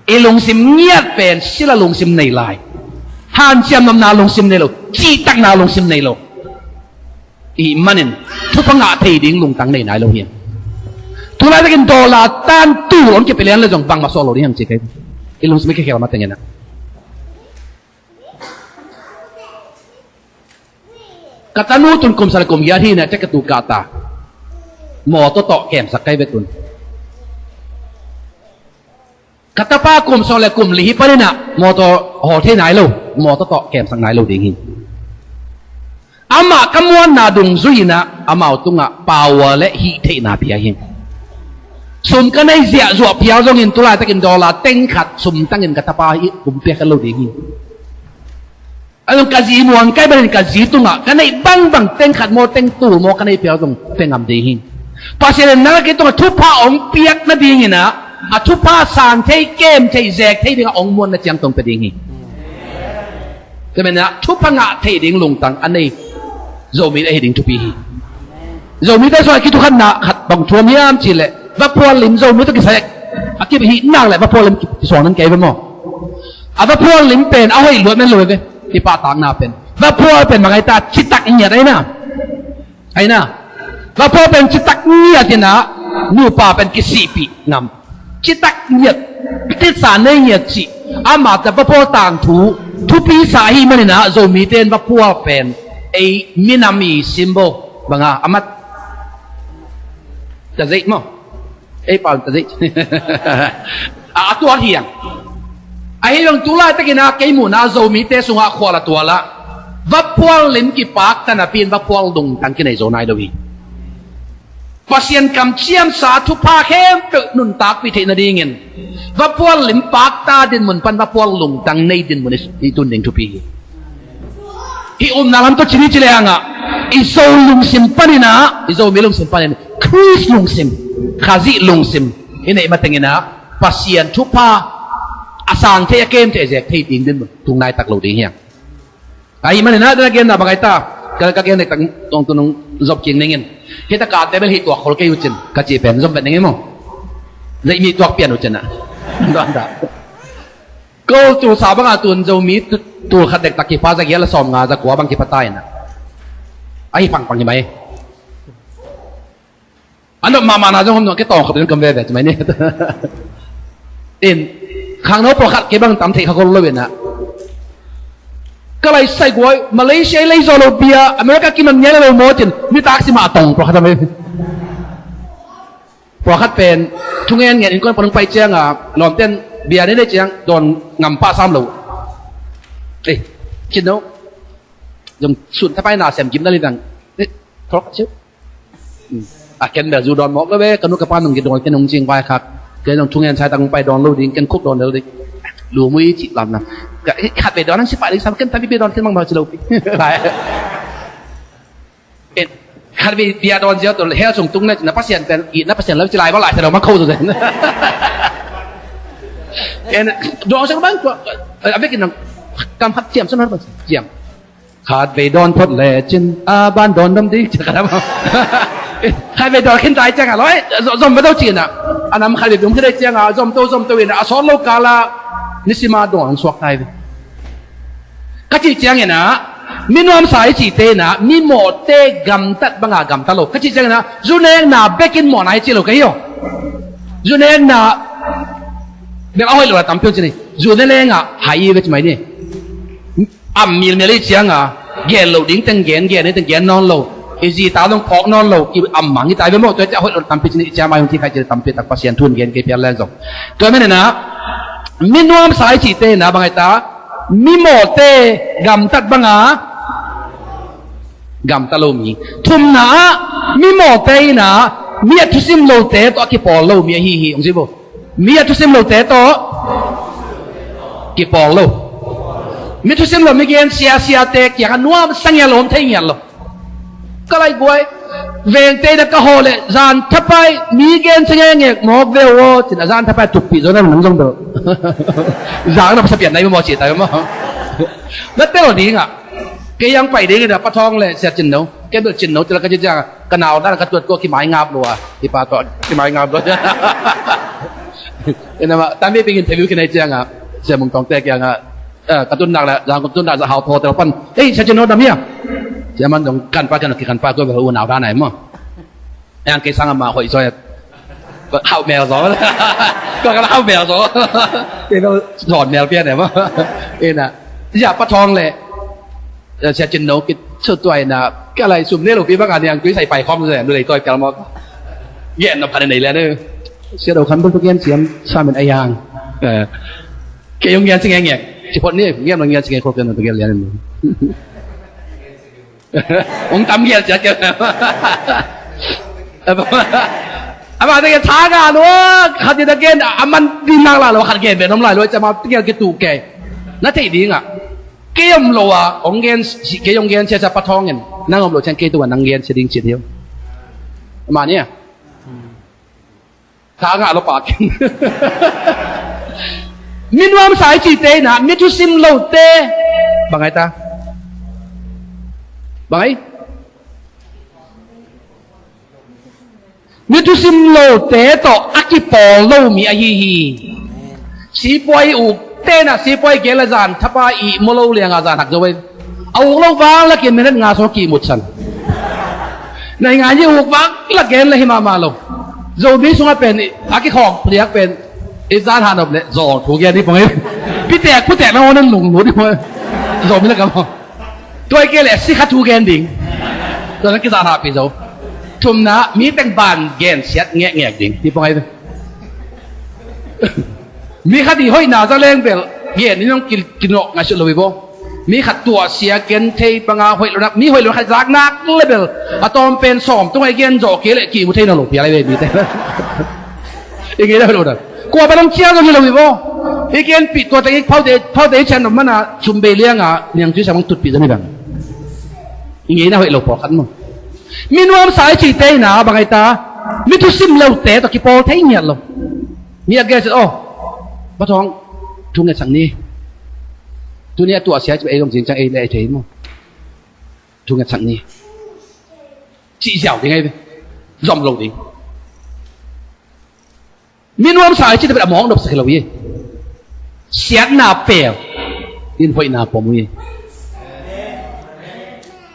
I lungsim ngiat pen sila lungsim nei lai. Hanciam nopna lungsim nei lo. Cihtakna lungsim nei lo. Ih manin thupha ngah thei ding lungtang nei nai lo hiam? Tulai takin dollar tan tul hong kipia lian le zong bangmah suak lo ding hiam ci kei. I lungsim i kikhel matengin ah. Ka tanu tun kum sawm le kum giat hi na, tek ka tu kah ta. Mawtaw tawh kemsak kai ve tun. Ka tapa kum sawm le kum li hi panin ah mawtaw hawl thei nai lo, mawtaw tawh kemsak nai lo ding hi. Amah ka muanna dungzui in ah amau tungah power le hih theihna pia hi. Sum ka nei ziahzuah phial zongin tulaitakin dollar teng khat sum tangin ka tapa hi pumpiak kha lo ding hi. A zong ka zi muang kai banin ka zi tungah ka neih bangbang teng khat maw teng tul maw ka neih phial zong pia ngam ding hi. Pasian in nang a kei tungah thupha hong piak nadingin ah a thupha san thei, kem thei, zek thei dingah hong muanna ciang tong pia ding hi. Tua manin ah thupha ngah thei ding lungtang a nei Zomi ahi ding thupi hi. Zomite sungah kithukhatna khat bang thuam hiam cih leh vaphual lim Zomi tawh kisai a kip hi nak leh vaphual lim kisuang nan kei ve maw? A vaphual lim pen a hoih luat men lo ve. Kipahtakna pen vaphual pen bang ai ta, citak ngiat ai na. Ai na. Vaphual pen citak ngiat in ah nupa pen kisihpih ngam. Citak ngiat, titsa nei ngiat cih. Amah ta vaphual tangthu thupi sa ahih manin ah Zomite in vaphual pen ei minam i symbol banga a mat. Ka zeih maw? Ei pau ta dih. A, a tuak hiang. Ahi zong tu laitakin a kei muhna Zomite sungah khual a tual ah vaphual lim kipakta napi in vaphual lungtang kinei zo nai lo hi. Pasian kamciamsa thupha khempeuh nuntakpih theih nadingin vaphual lim pakta dinmun pan vaphual lungtang nei dinmun i, i tun ding thupi hi. Hih upna lam tawh ci ni ci lehang ah i Zo lungsim panin ah, i Zomi lungsim panin Khrist lungsim, Khazih lungsim i neih matengin ah Pasian thupha a sang thei, a kem thei, a zek thei ding dinmun tung nai tak lo ding hiang. Ahih manin ah, dena genna bang ai ta, ka, ka gen dek tak tawng tu nung zop king ning in. Hih ta kate bel hih tuak khol kei uh cin ka cih pen zom vet ning in maw. Zeih mi tuak pian uh cin ah. Tuan ta. Ko tu sa bang a tun Zomi tu, tu khat dek tak kipa za gial a sawm nga za kua bang kipa ta in ah. Ahi pangpang hi mai. A nop mahmah na zong hom nuam, kei tawng khop in kam veve ci mai ni. In, khangno pawlkhat kei bang tam theih kha kol lo in ah. Ka lai sai guai, Malaysia i lei zaw lo bia, America kiman ngial lo maw cin, nitak si mah tawng pawlkhat a mai. Pawlkhat pen, thungen ngen in kuan pawlkhat pai ciang a, lawmten bia nei lei ciang, dawn ngam pah sam lo. Eh, cin no. Zong sun thapai na sem gim na li dang. Eh, pawlkhat ciu. A ken bel zu dawn mawk lo ve, ka nu ka pa nung kidawn ken nung cing vai khak. Ken nung thungen sai tak nung pai dawn lo ding, ken khuk dawn lo ding. Lu mui cih lam na. Ka, khat ve dawn nang si pai ding sam ken tapi ve dawn ken mang bang ci lo pi. Lai. Ken khat ve bia dawn ziau to hell sung tung na, na Pasian pen, i na Pasian lo ci lai bang lai sa lo mang kho zo zen. Ken dawn sang bang tua, a vekin nang kam khat ciam san har bang ciam. Khat vei dawn phot lecin a ban dawn dam ding ci khat a maw. Khat vei dawn khin tai ciang a loi, zom, zom va do ci in ah. A nam khat vei dum khin tai ciang a zom to, zom to in ah, a sawt lo kal a nisim a dawn suak tai ve. Ka cih ciangin ah, mi nuamsa i cihte in ah, mi mawhte gamtat banga gamta lo. Ka cih ciangin ah, zu nekna bekin mawhna i cih lo ka hi aw. Zu nekna bek a hoih lo la tampi hong ci ni. Zu ne lengah hai i ve ci mai ni. Am milmil i cianga gen loh ding teng gen, gen i teng gen nawn lo. I zi ta dong phawk nawn lo. I am mang i tai ve maw, tua i ciah hoih lo tampi ci ni, i ciah mai hong thi khai ci tampi tak Pasian thu in gen kei pian leng zong. Tua manin ah, mi nuamsa i cihte in ah bang ai ta, mi mawhte gamtat banga gamta lo mi. Thumna ah, mi mawhte in ah mi a thusim lote tawh a kipawl lo mi ahi hi, hong ci bo. Mi a thusim lote tawh kipawl lo. Mi thusim lo, mi gen sia, siate kiangah nuamsa ngiat lo, om thei ngiat lo. Ka lai guai, vengte na ka haw leh zan thapai mi gen sia ngekngek mawk ve uh aw, cin a zan thapai tuppih zo na nang zong bel. Zang na pasa pian na i maw ci ta i maw. Na tel dingah. Kei ang pai ding in a Pa Thawng le Sia Cin No. Kei bel Cin No ci la ka ci ciang a, ka nau dan ka tuat ko kimai ngap lua. Hi pa tawh kimai ngap lua. Ina ma, tampi ping interview kinei ciang a, Sia Mung Tawngte kiang a, eh, ka tun nak le, zang ka tun nak za hau tho tel pan. Ei, Sia Cin No dam hia? Sia man dong kan pa kan ki kan pa ko bel u nau dan ai maw. Ang kei sang a ma hoih zaw. Hauh mel zaw. Ko ka la hauh mel zaw. Kei ka zawn mel pian e maw. Ina. Ya Pa Thawng le, eh, Sia Cin No kit cu tuai na. Ka lai sum ne lo pi bang a niang tui sai pai khawm zaw. Nu lei tuai pial maw. Gen na phan nei le ne. Sia Do Kham bang tu gen siam sa men a yang. Eh. Kei yong gen si ngeng ngeng. Ci phot ni gen na gen si ngeng khawm gen na gen le ne. Hong tam giat ciat kei. Ama te tha nga lua, khat ni ta gen a man ding nak la lua, khat gen be nom lai lua, cama te gen ke tu kei. Na thei ding a. Kei om lo a, hong gen, kei hong gen cia cia Pa Thawng in. Nang om lo ciang kei tu a nang gen cia ding cia ding. Ama ni a. Tha ngah lo pakin. Mi nuamsa i cihte in ah, mi thusim lote. Bang ai ta? Bang ai? Mi thusim lote tawh a kipawl lo mi ahi hi. Sipuai ukte in ah, sipuai gel a zan thapa i maw lo liang a zan hak zo ai. A uk lo vang lakin minute nga sung a kihmutsan. Nai ngai ni uk vang la gen la hi mahmah lo. Zomi sungah pen a kikhawk liak pen i zan hanop le zawng thu gen hi pong hi. Pitek putek na ngawn an lunglut hi pong hi. Zomi la kam haw. Tuai kei le sikha thu gen ding. Tua na kizan hahpih zo. Thumna mi teng ban gen siat ngekngek ding hi pong hi. Mi khat i hoihna za leng bel gen in hong ki-, kinawh ngaihsut lo hi baw. Mi khat tuahsia ken thei panga hoih lo nak, mi hoih lo khat zak nak le bel a tawm pen sawm tungah i gen zawh kei leh kimu thei nawn lo pia lai ve mite. I gen hoih lo nak kua pan hong ciang zong hi lo hi baw. I genpih tua teng i phaute, phaute i cian lo mana sum bei lianga niangtui sam hong tutpih zong hi bang. I ngeina hoih lo pawlkhat maw. Mi nuamsa i cihte ina bang ai ta, mi thusim lote tawh kipawl thei ngiat lo. Mi a gelset, aw, Bawthawng, thu ngetsak ni. Tuni a tuahsia ci ei zong zing ciang ei le ei thei maw. Thu ngetsak ni. Cih ziau ding ei ve. Zom lo ding. Mi nuamsa i cihte pen a mawng nopsak hi lo hi. Siatna pel in hoihna pom uh hi.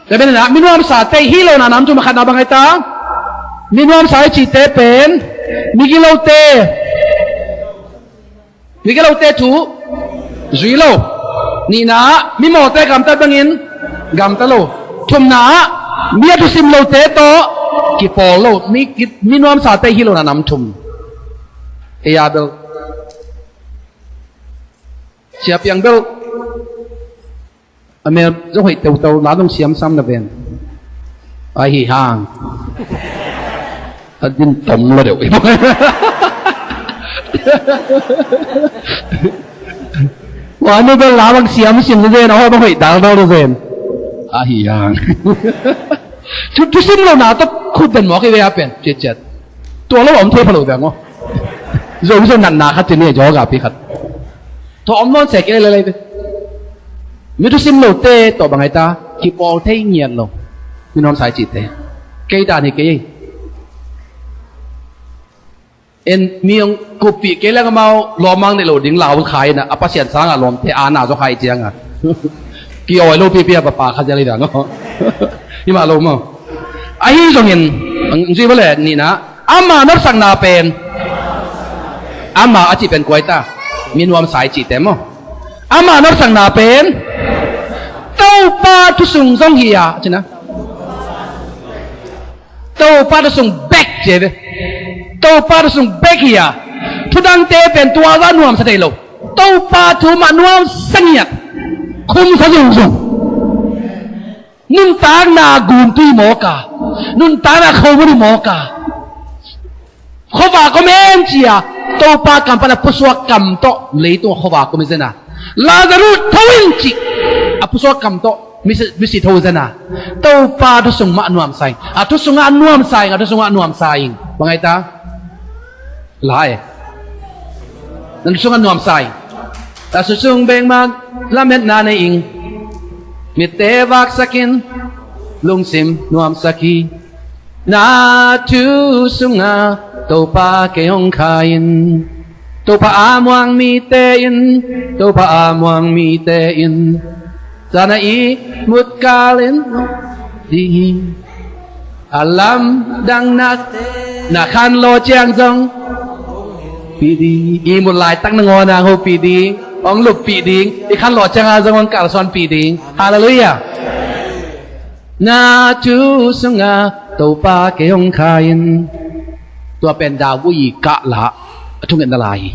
Tua pen ina mi nuamsate hi lona nam thum a khatna bang ai ta. Mi nuamsa i cihte pen migilote, migilote thu zui lo. Nihna, mimawte gamtat bangin gamta lo. Thumna, mi a thusim lote tawh kipawl lo. Mi, mi nuamsate hi lona nam thum. Ei a bel Sia Piang bel a mel zong hoih teuto, la dong siamsam na ven. Ahi hang a din tom lo deuh. Wa nu bel la bang siamsim na ven, a hoih bang hoih daldal na ven. Ahi hang thu, thusim lo na tawh khut den mawk hi ve a pen ciatciat. Tua lo om thei pha lo beng aw. Zo zo natna khat ci ni, zo gapi khat. Tua om nawn sek i lei lei ve. Mi thusim lote tawh bang ai ta, kipawl thei ngiat lo. Mi nuamsa i cihte. Kei dan hi kei ei. En mi hong kuppih kei leng amau lawmmang neih lo ding lau khai ina, a Pasian sanga lawmte ana zaw khai cianga. Kiawi lo pipi a papa kha zel i dan aw. Hi mah lo maw. Ahi zongin, ang zui bale nihna. Ama nopsakna pen, ama a cih pen kua ai ta? Mi nuamsa i cihte maw. Ama nopsakna pen Topa thusung zong hi a, a cihna. Topa thusung bek ci ve. Topa thusung bek hi a. Thudangte pen tua za nuamsa thei lo. Topa thu mah nuamsa ngiat. Khumsa zungzung. Nuntakna guntu hi mawk a, nuntakna khomun hi mawk a, khuavak om hen ci-a Topa kam pan a pusuak kam tawh leitungah khuavak om hi zen a, Lazarus tho in cih a pusuak kam tawh misi, misi tho hi zen a, Topa thusung mah nuamsa ing. A thusungah nuamsa ing, a thusungah nuamsa ing. Bang ai ta? Lai. Na thusungah nuamsa ing. Na thusung bengmah lametna nei ing. Mitte vaksak in, lungsim nuamsak hi. Na thusungah Topa kei hong kha in. Topa a muang mite in, Topa a muang mite in, zana i mutkal in ding hi. A lamdang nak na khanlawh ciang zong pih ding. I mut laitak nangawn a hong pih ding, hong luppih ding. I khanlawh ciang a zong hong kalsuanpih ding. Halleluiah. Na thu sungah Topa kei hong kha in. Tua pen David i kahla a thungetna lai hi.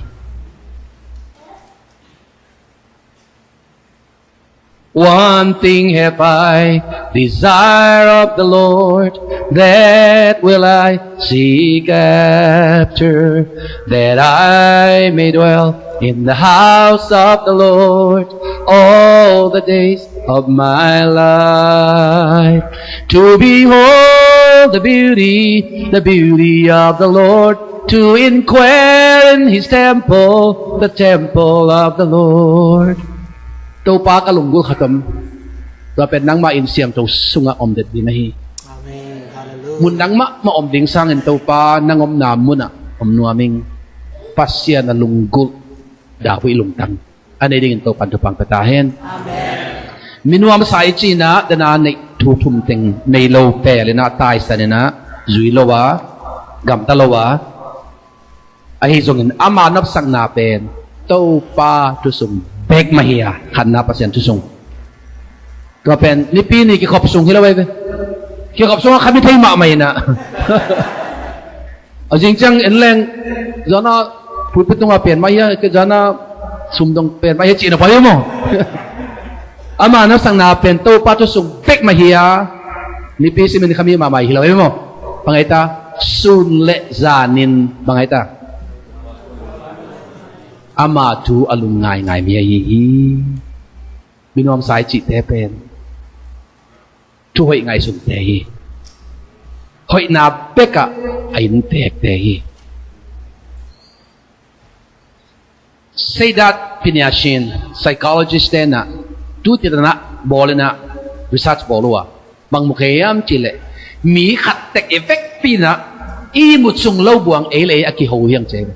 One thing have I desire of the Lord, that will I seek after, that I may dwell in the house of the Lord all the days of my life, to behold the beauty, the beauty of the Lord, to inquire in his temple, the temple of the Lord. Topa, ka lunggulh khat om. Tua pen nangmah inn siangtho sungah om det ding ahi. Amen. Hallelujah. Mun nangmah mah om ding sangin Topa nang omna munah om nuam ing. Pasian a lunggulh David lungtang a nei dingin Topan thupha pia ta hen. Amen. Minuamsa i cihna dena neih thu thum teng nei lo pel inah taisan inah zui lo a, gamta lo a, ahi zongin ama nopsakna pen Topa thusung bek mah hi a, khatna Pasian thusung. Tua pen nipi ni kikhop sung hi lo veve. Kikhop sung a khat mi thei mahmah inah a zing ciang en leng zona Pulpit tungah pen mah hi a, ka zana sumdong pen mah hi a cihna pah hi maw? Ama nopsakna pen Topa thu sung bek mah hi a, mipi simin khami mahmah hi lo hi maw? Bang hei ta, sun le zanin bang hei ta, ama thu a lung ngaingai mi ahi hi. Minuamsa i cihte pen thu hoih ngaihsunte hi. Hoihna bekah a inntekte hi. Seidat Piniashin, psychologist tenah tu titanah bawlinah research bawl uh a, bang mu kei hiam cihleh, mi khat tek i vekpi inah i mut sung lo buang ei le ei a kiho hiang cia hi ve.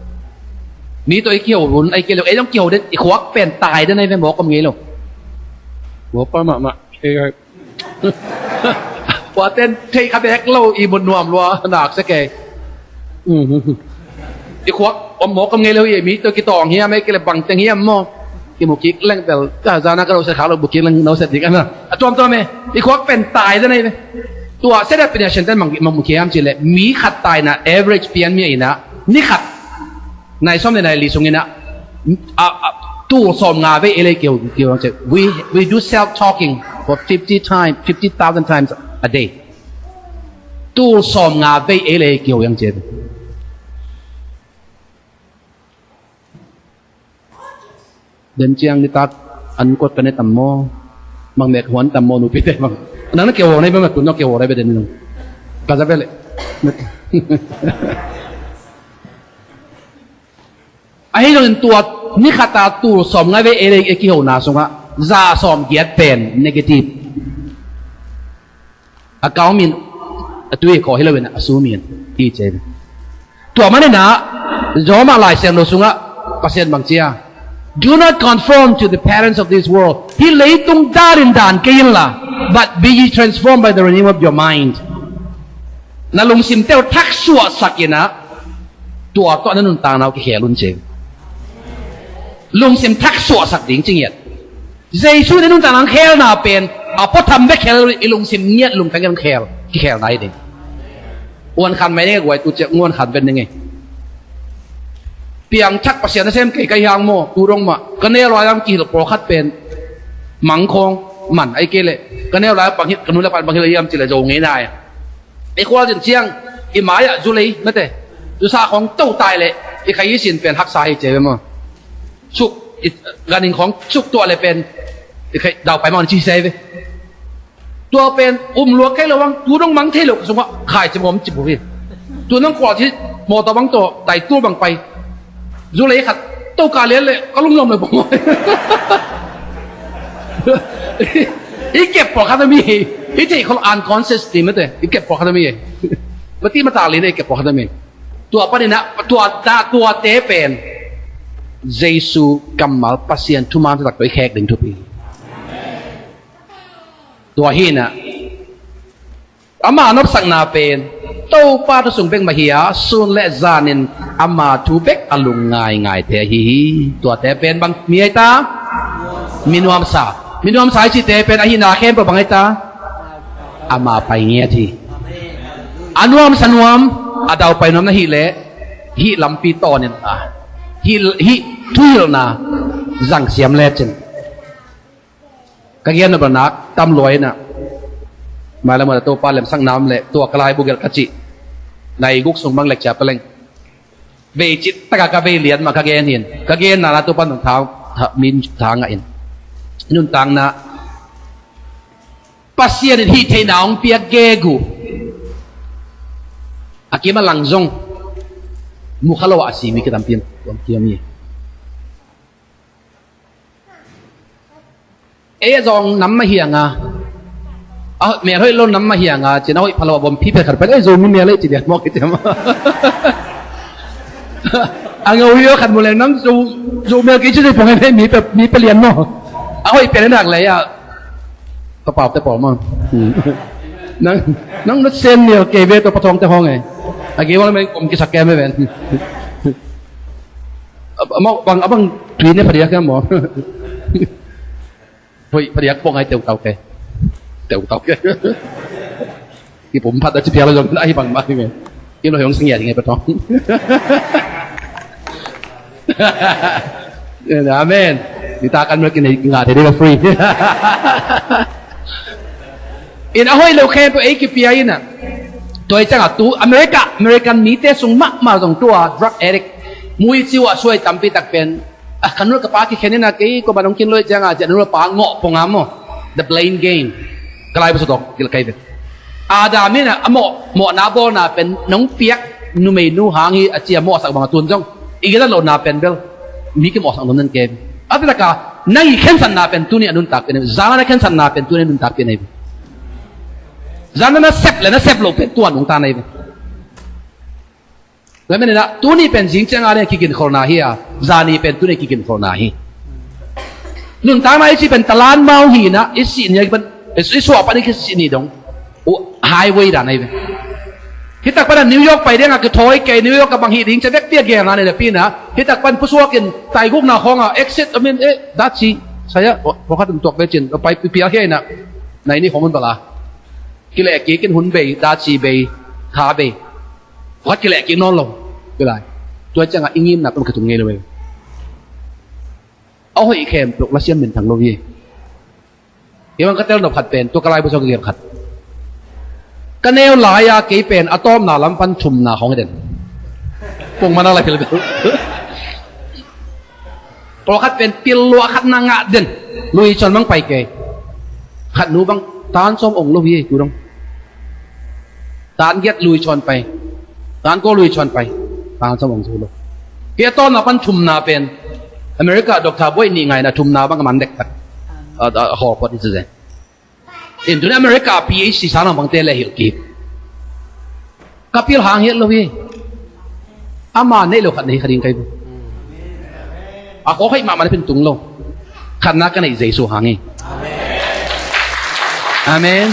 Mi tawh i kiho hun ai kei lo, ei dong kiho den i khuak pen tai den ai ve, mawk om ngei lo. Mawk pa mahmah. Khuaten thei kha bek lo, i mut nuam lua nak se kei. I khuak om mawk om ngei lo hi, mi tawh kitawng hiam ei kei le bang teng hiam maw? Kimu kik leng bel ka zana ka lo se khak lo bu kik leng no se dik ana. A tuamtuam e, i khuak pen tai den ai ve. Tua se dek piniasen ten mang mu kei hiam cihleh, mi khat taina average pian mi a inah ni khat nai sawm le nai li sung inah a, a, tul sawm nga vei ei le ei kiho, kiho ang ce. We, we do self talking for fifty times, fifty thousand times a day. Tul sawm nga vei ei le ei kiho ang ce. Den ciang nitak an kot ka ne tam maw? Mang mek huan tam maw, nupi te mang. Nang na kiho nai ba ma tun na kiho nai ba den nung. Ka za vele. Ahi zongin tua ni khata tul sawm nga vei ei le ei kihona sungah za sawm giat pen negative. A kau min a tui khawh hi loin a su min i cei. Tua maninah Roma Lai Siangtho sungah Pasian bang cia, "Do not conform to the patterns of this world." Hih leitung dan in dan kei inla, "But be ye transformed by the renewing of your mind." Na lungsim teu thak suahsak inah tua tawh na nuntakna uh kikhel un cing. Lungsim thak suahsak ding cingiat. Jesu in i nuntakna ang khelna pen a puatham bek khel, i lungsim ngiat lungtang ang khel, kikhelna hi ding. Uan khan mai ding e guai, tu ciak nguan khan ven ding e. Piangthak Pasian nasem kei ka hiang maw, tu dong mah ka neu lai ang kihilh pawlkhat pen mangkhawng man ai kei leh ka neu lai bang hilh, ka nu le pan bang hilh a hiam cileh zo ngei nai. I khualzin ciang i mai-ah zulei mate, zusa khawng to tai leh i khai i sin pen haksa hi cia ve maw? Suk i ganing khawng suk tuah le pen i khai daupai maw na ci hi sia hi ve. Tua pen um luak kei lo ang, tu dong mang thei lo ka sungah khai cim om cip uh hi. Tu nang khualzin mawtaw bang tawh daitul bang pai. Zulei khat toka lian le ka lunglawm le pawng. I kep pawlkhat a mi hi. I theih khol unconscious ti mate. I kep pawlkhat a mi hi. Mati matak li ne i kep pawlkhat a mi. Tua paninah tua da tuate pen Jesu kammal Pasian thuman taktak tawh i khek ding thupi. Tua hinah ama nopsakna pen Topa thu sung bek mah hi a, sun le zanin ama thu bek a lung ngaingaite ahi hi. Tuate pen bang mi ahi ta? Minuamsa. Minuamsa i cihte pen ahihna khempeuh bang ahi ta? Ama pai ngiat hi. A nuamsa nuam, a daupai nuam na hih leh hih lampi tawnin a hih, hih thuhilhna zangsiam lecin. Ka gen nop lo nak tam lua inah mailam a Topa lemsakna om leh tua ka laibu gelh ka cih nai guk sung bang lecture peleng. Vei cih taka ka vei lian mah ka gen hin, ka genna na Topa nung thang, min thang ah in nuntakna Pasian in hih theihna hong piak gegu a kim a lang zong mukha lo ah a simi ka tampi om kiam hi. Ei a zawng nam mah hiang a, a mel hoih lo nam mah hiang a, cin a hoih phalo a bawm phiphe khat pha le, ei Zomi mel ei ci diat mawk i tiam. A ngo hi aw khat mu leng nang Zo, Zo mel kei ci zei pong ei mi pe, mi pe lian maw. A hoih pian nak lei a, ka pau te pawl maw. Nang, nang na sen mel kei ve tawh pathawng te hawng ei. A gei wang meng kom kisak kem ei ven. Amau bang, abang tui ne phadiak kem maw. Hoi, phadiak pong ai teutau ke. Teutau ke. Kipum phat a ci pial a zong ai bang bang nge. Ino hiong singiat nge patong. Amen. Nitak an mel kinei ngah thei ding a free. In a hoih lo khempeuh ei kipia in a. Tua hi ciangah tu America, American mite sung mahmah zong tua drug addict, mui ciu ah suai tampi tak pen, ah, ka nu le ka pa kikhen in a, kei kua bang hong kin lo hi ciangah, ciah nu le pa ngawh pong a maw. The blame game. Ka laibu sung tawh kilkai ve. Adam in a, a mawh, mawhna bawlna pen nong piak numeinu hang hi a ci a mawhsak bang a tun zong i giat lohna pen bel mi kimawhsak nuam nan kei. A taktak a nang i khensatna pen tuni a nuntak pen hi. Zan a na khensatna pen tuni a nuntak pen hi. Zan a na sep le na sep loh pen tua nungta na hi. Tua manin ah tuni pen zing ciang a ding a kiginkholhna hi a, zani pen tuni a kiginkholhna hi. Nuntakna i cih pen talan mau hi in ah, i sih ni a kipan, i suah pan i kisih ni dong uh highway dan ahi ve. Hi tak pan a New York pai ding a kithawi kei, New York a bang hih ding ci a vekpi a gelna nei le pi in ah, hi tak pan pusuak in taigukna khawng a exit a min eh, daci saya, pawlkhat in tuak ve cin, pai pipial hi a in ah, nai ni khawng un bala. Kileh kik in hun bei, daci bei, kha bei. Pawlkhat kileh kik nawn lo. Kilai. Tua ciangah i ngimna pen ka tung ngei lo ve. A hoih khempeuh lasiam minthang lo hi. Kei bang ka tel nop khat pen, tua ka laibu sung ka gel khat. Ka neu lai-a kei pen a tawpna lam pan thumna khawng hi den. Pongmana lai philbel. Pawlkhat pen pil lua khat na ngah den. Lui chuan bang pai kei. Khat nu bang tan sawm ong lo hi tu dong. Tan giat lui chuan pai. Tan kua lui chuan pai. Tan sawm ong zo lo. Kei a tawpna pan thumna pen America doctor buai nih ngaina thumna bang a man dektak. A, a, a hawlpawt hi cu zen. In tuni America PhD sang lang bangte le hilh kik. Ka pil hang hiat lo hi. Ama neih lo khat nei kha ding kai bu. A kawk haih mahmah na pin tung lo. Khatna ka neih Jesu hang hi. Amen.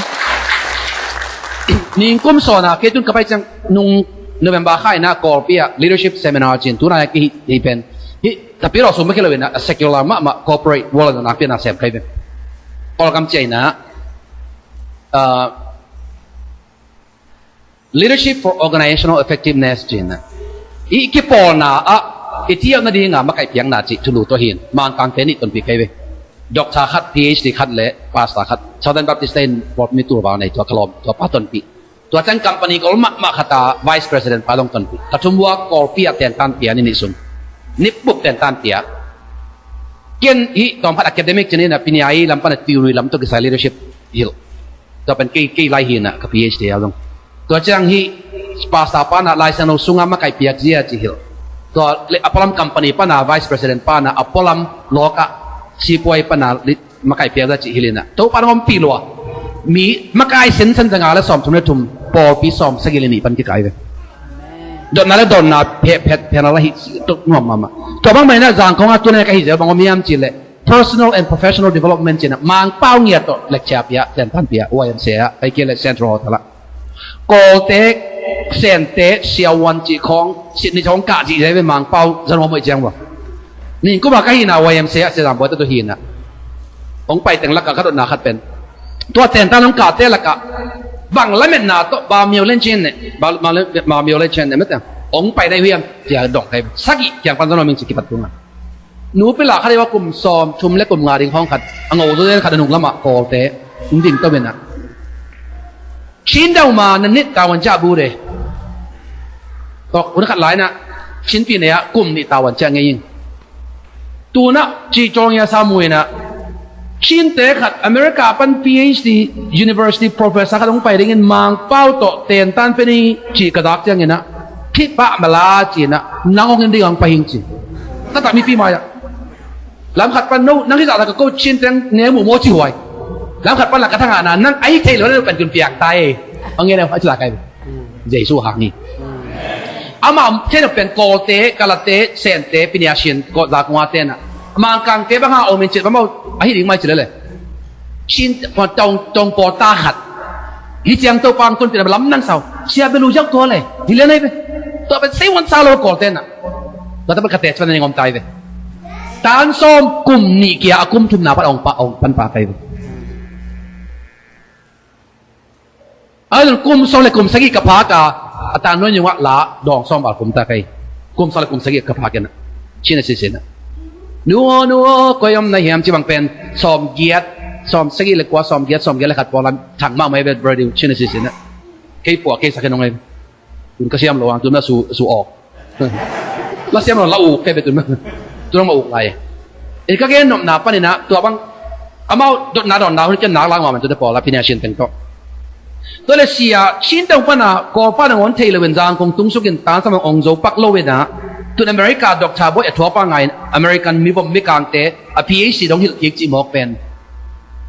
Ningkum sawn a kei tun ka pai ciang nung November kha in a Kawlpi ah leadership seminar cin tuna a kei hi pen. Hi tapi lo sum ba kei lo in a secular mahmah corporate world a nakpi a na sem kai ve. Kawlgam ciah in a, ah, leadership for organizational effectiveness cin a, i kipawlna ah i tiauhna dinga makaih piakna cih thulu tawh hin Mangkangte nih tonpih kei ve. Doctor khat, PhD khat le pastor khat, Southern Baptist te in pawlpi mi tul val nei, tua ka lawm, tua pa tonpih. Tua ciang company gol mahmah khat a vice president pa dong tonpih. Ka thum ua Kawlpi ah tentan pia ni nih sung. Nipbup tentan pia. Ken hi tawm khat academic cin in a pinia i lam pan a theory lam tawh kisai leadership hilh. Tua pen kei, kei lai hi in a ka PhD a dong. Tua ciang hi pastor pan a Lai Siangtho sunga makaih piak zia ci hilh. Tua le a pualam company pan a vice president pan a a pualam lawk ah sipuai pan a li-, makaih piak zia ci hilh in a. Topa dong ompih lua. Mi makaih sinsen zanga le sawm thum le thum pawlpi sawm sagih le nih pan kikai ve. Dotna le dotna phe-, phe-, phena la hi tuk nuam mahmah. Tua bang mai na zangkong a tuna ka hi zia bang om hiam ci le personal and professional development cin a Mangpau ngiat tawh lecture pia, tentan pia, Y M C A ah, ai kei le Central Hotel ah. Kawlte, Sente, siavuan cih khawng, sit ni khawng kah cih zai ve Mangpau, zan huam hoih ciang ua. Ningkum a ka hina Y M C A ah, sia zam buai tawh hina. Hong pai teng lakah ka dotna khat pen. Tua tentan hong kahte lakah, bang lametna tawh, ba mio len chin ne, ba, ba, ba mio len chin ne, mete. Hong pai dai hiam, tia dong kai. Sagih, kiang pan zan huam ing cih kipat tunga. Nupi la khat i va kum sawm thum le kum nga ding hawng khat a ngo zaw den khat a nung lamah Kawlte in ding to benah. Chin dau ma na nit tawan ciah bu de. Tawk hun khat lai inah Chin pi nei ah kum nih tawan ciah ngei in. Tunah cih cawng ia sa mu inah Chinte khat America pan PhD University professor khat hong pai dingin Mangpau tawh tentan pe ni cih ka dak cianginah thipah mala cinah nang hong in ding hong pai hing ci. Taktak mipi mai-ah lam khat pan no nang hizah tak a ko Chin teng ne muh maw ci huai. Lam khat pan la ka thangahna nang ahi thei lo na pan kun piak ta e. Hong ngen a ci la kai. Jesu hang hi. Amah thei na pen Kawlte, Kalate, Sente, Pinia Shin, Kawtza Kungate na. Mangkangte bang ha om in cit bang mau ahi ding mai ci lele. Chin tong tong pawl ta khat. Hi ciang to pang tun pina lam nang sau. Sia belu jauh tua le. Hi le nai be. Tua pen sei wan sa lo Kawlte na. Tua ta pen kate chuan ning om tai be. Tan sawm kum nih kia a kum thumna pan ong pa ong pan pa kai be. A zun kum sawm le kum sagih ka phak a, a tan nuai nyungah la dawng sawm val kum ta kai. Kum sawm le kum sagih ka phak ina. Chin a sisin a. Nu aw, nu aw, koi om na hiam ci bang pen. Sawm giat, sawm sagih le kua, sawm giat, sawm giat le khat pawl lam thang mahmah ei ve brother, chin a sisin a. Kei puah, kei sak hi nong ei. Tun ka siam lo ang, tun na su, su awk. La siam lo la uk kei ve tun. Tun ma uk lai. E ka gen nopna panin a, tua bang amau dotna dawnna hun ken nak lang ma man tu te pawl a pina sin teng tawh. Tua le sia, Chin teng pana, ko pana ngon thei lo in zang kong tung sukin tan sa mang ong zo pak lo in a. Tun America doctor boi a thuak pa ngai in American mi vom mi kangte, a P H D dong hilh kik ci mawk pen.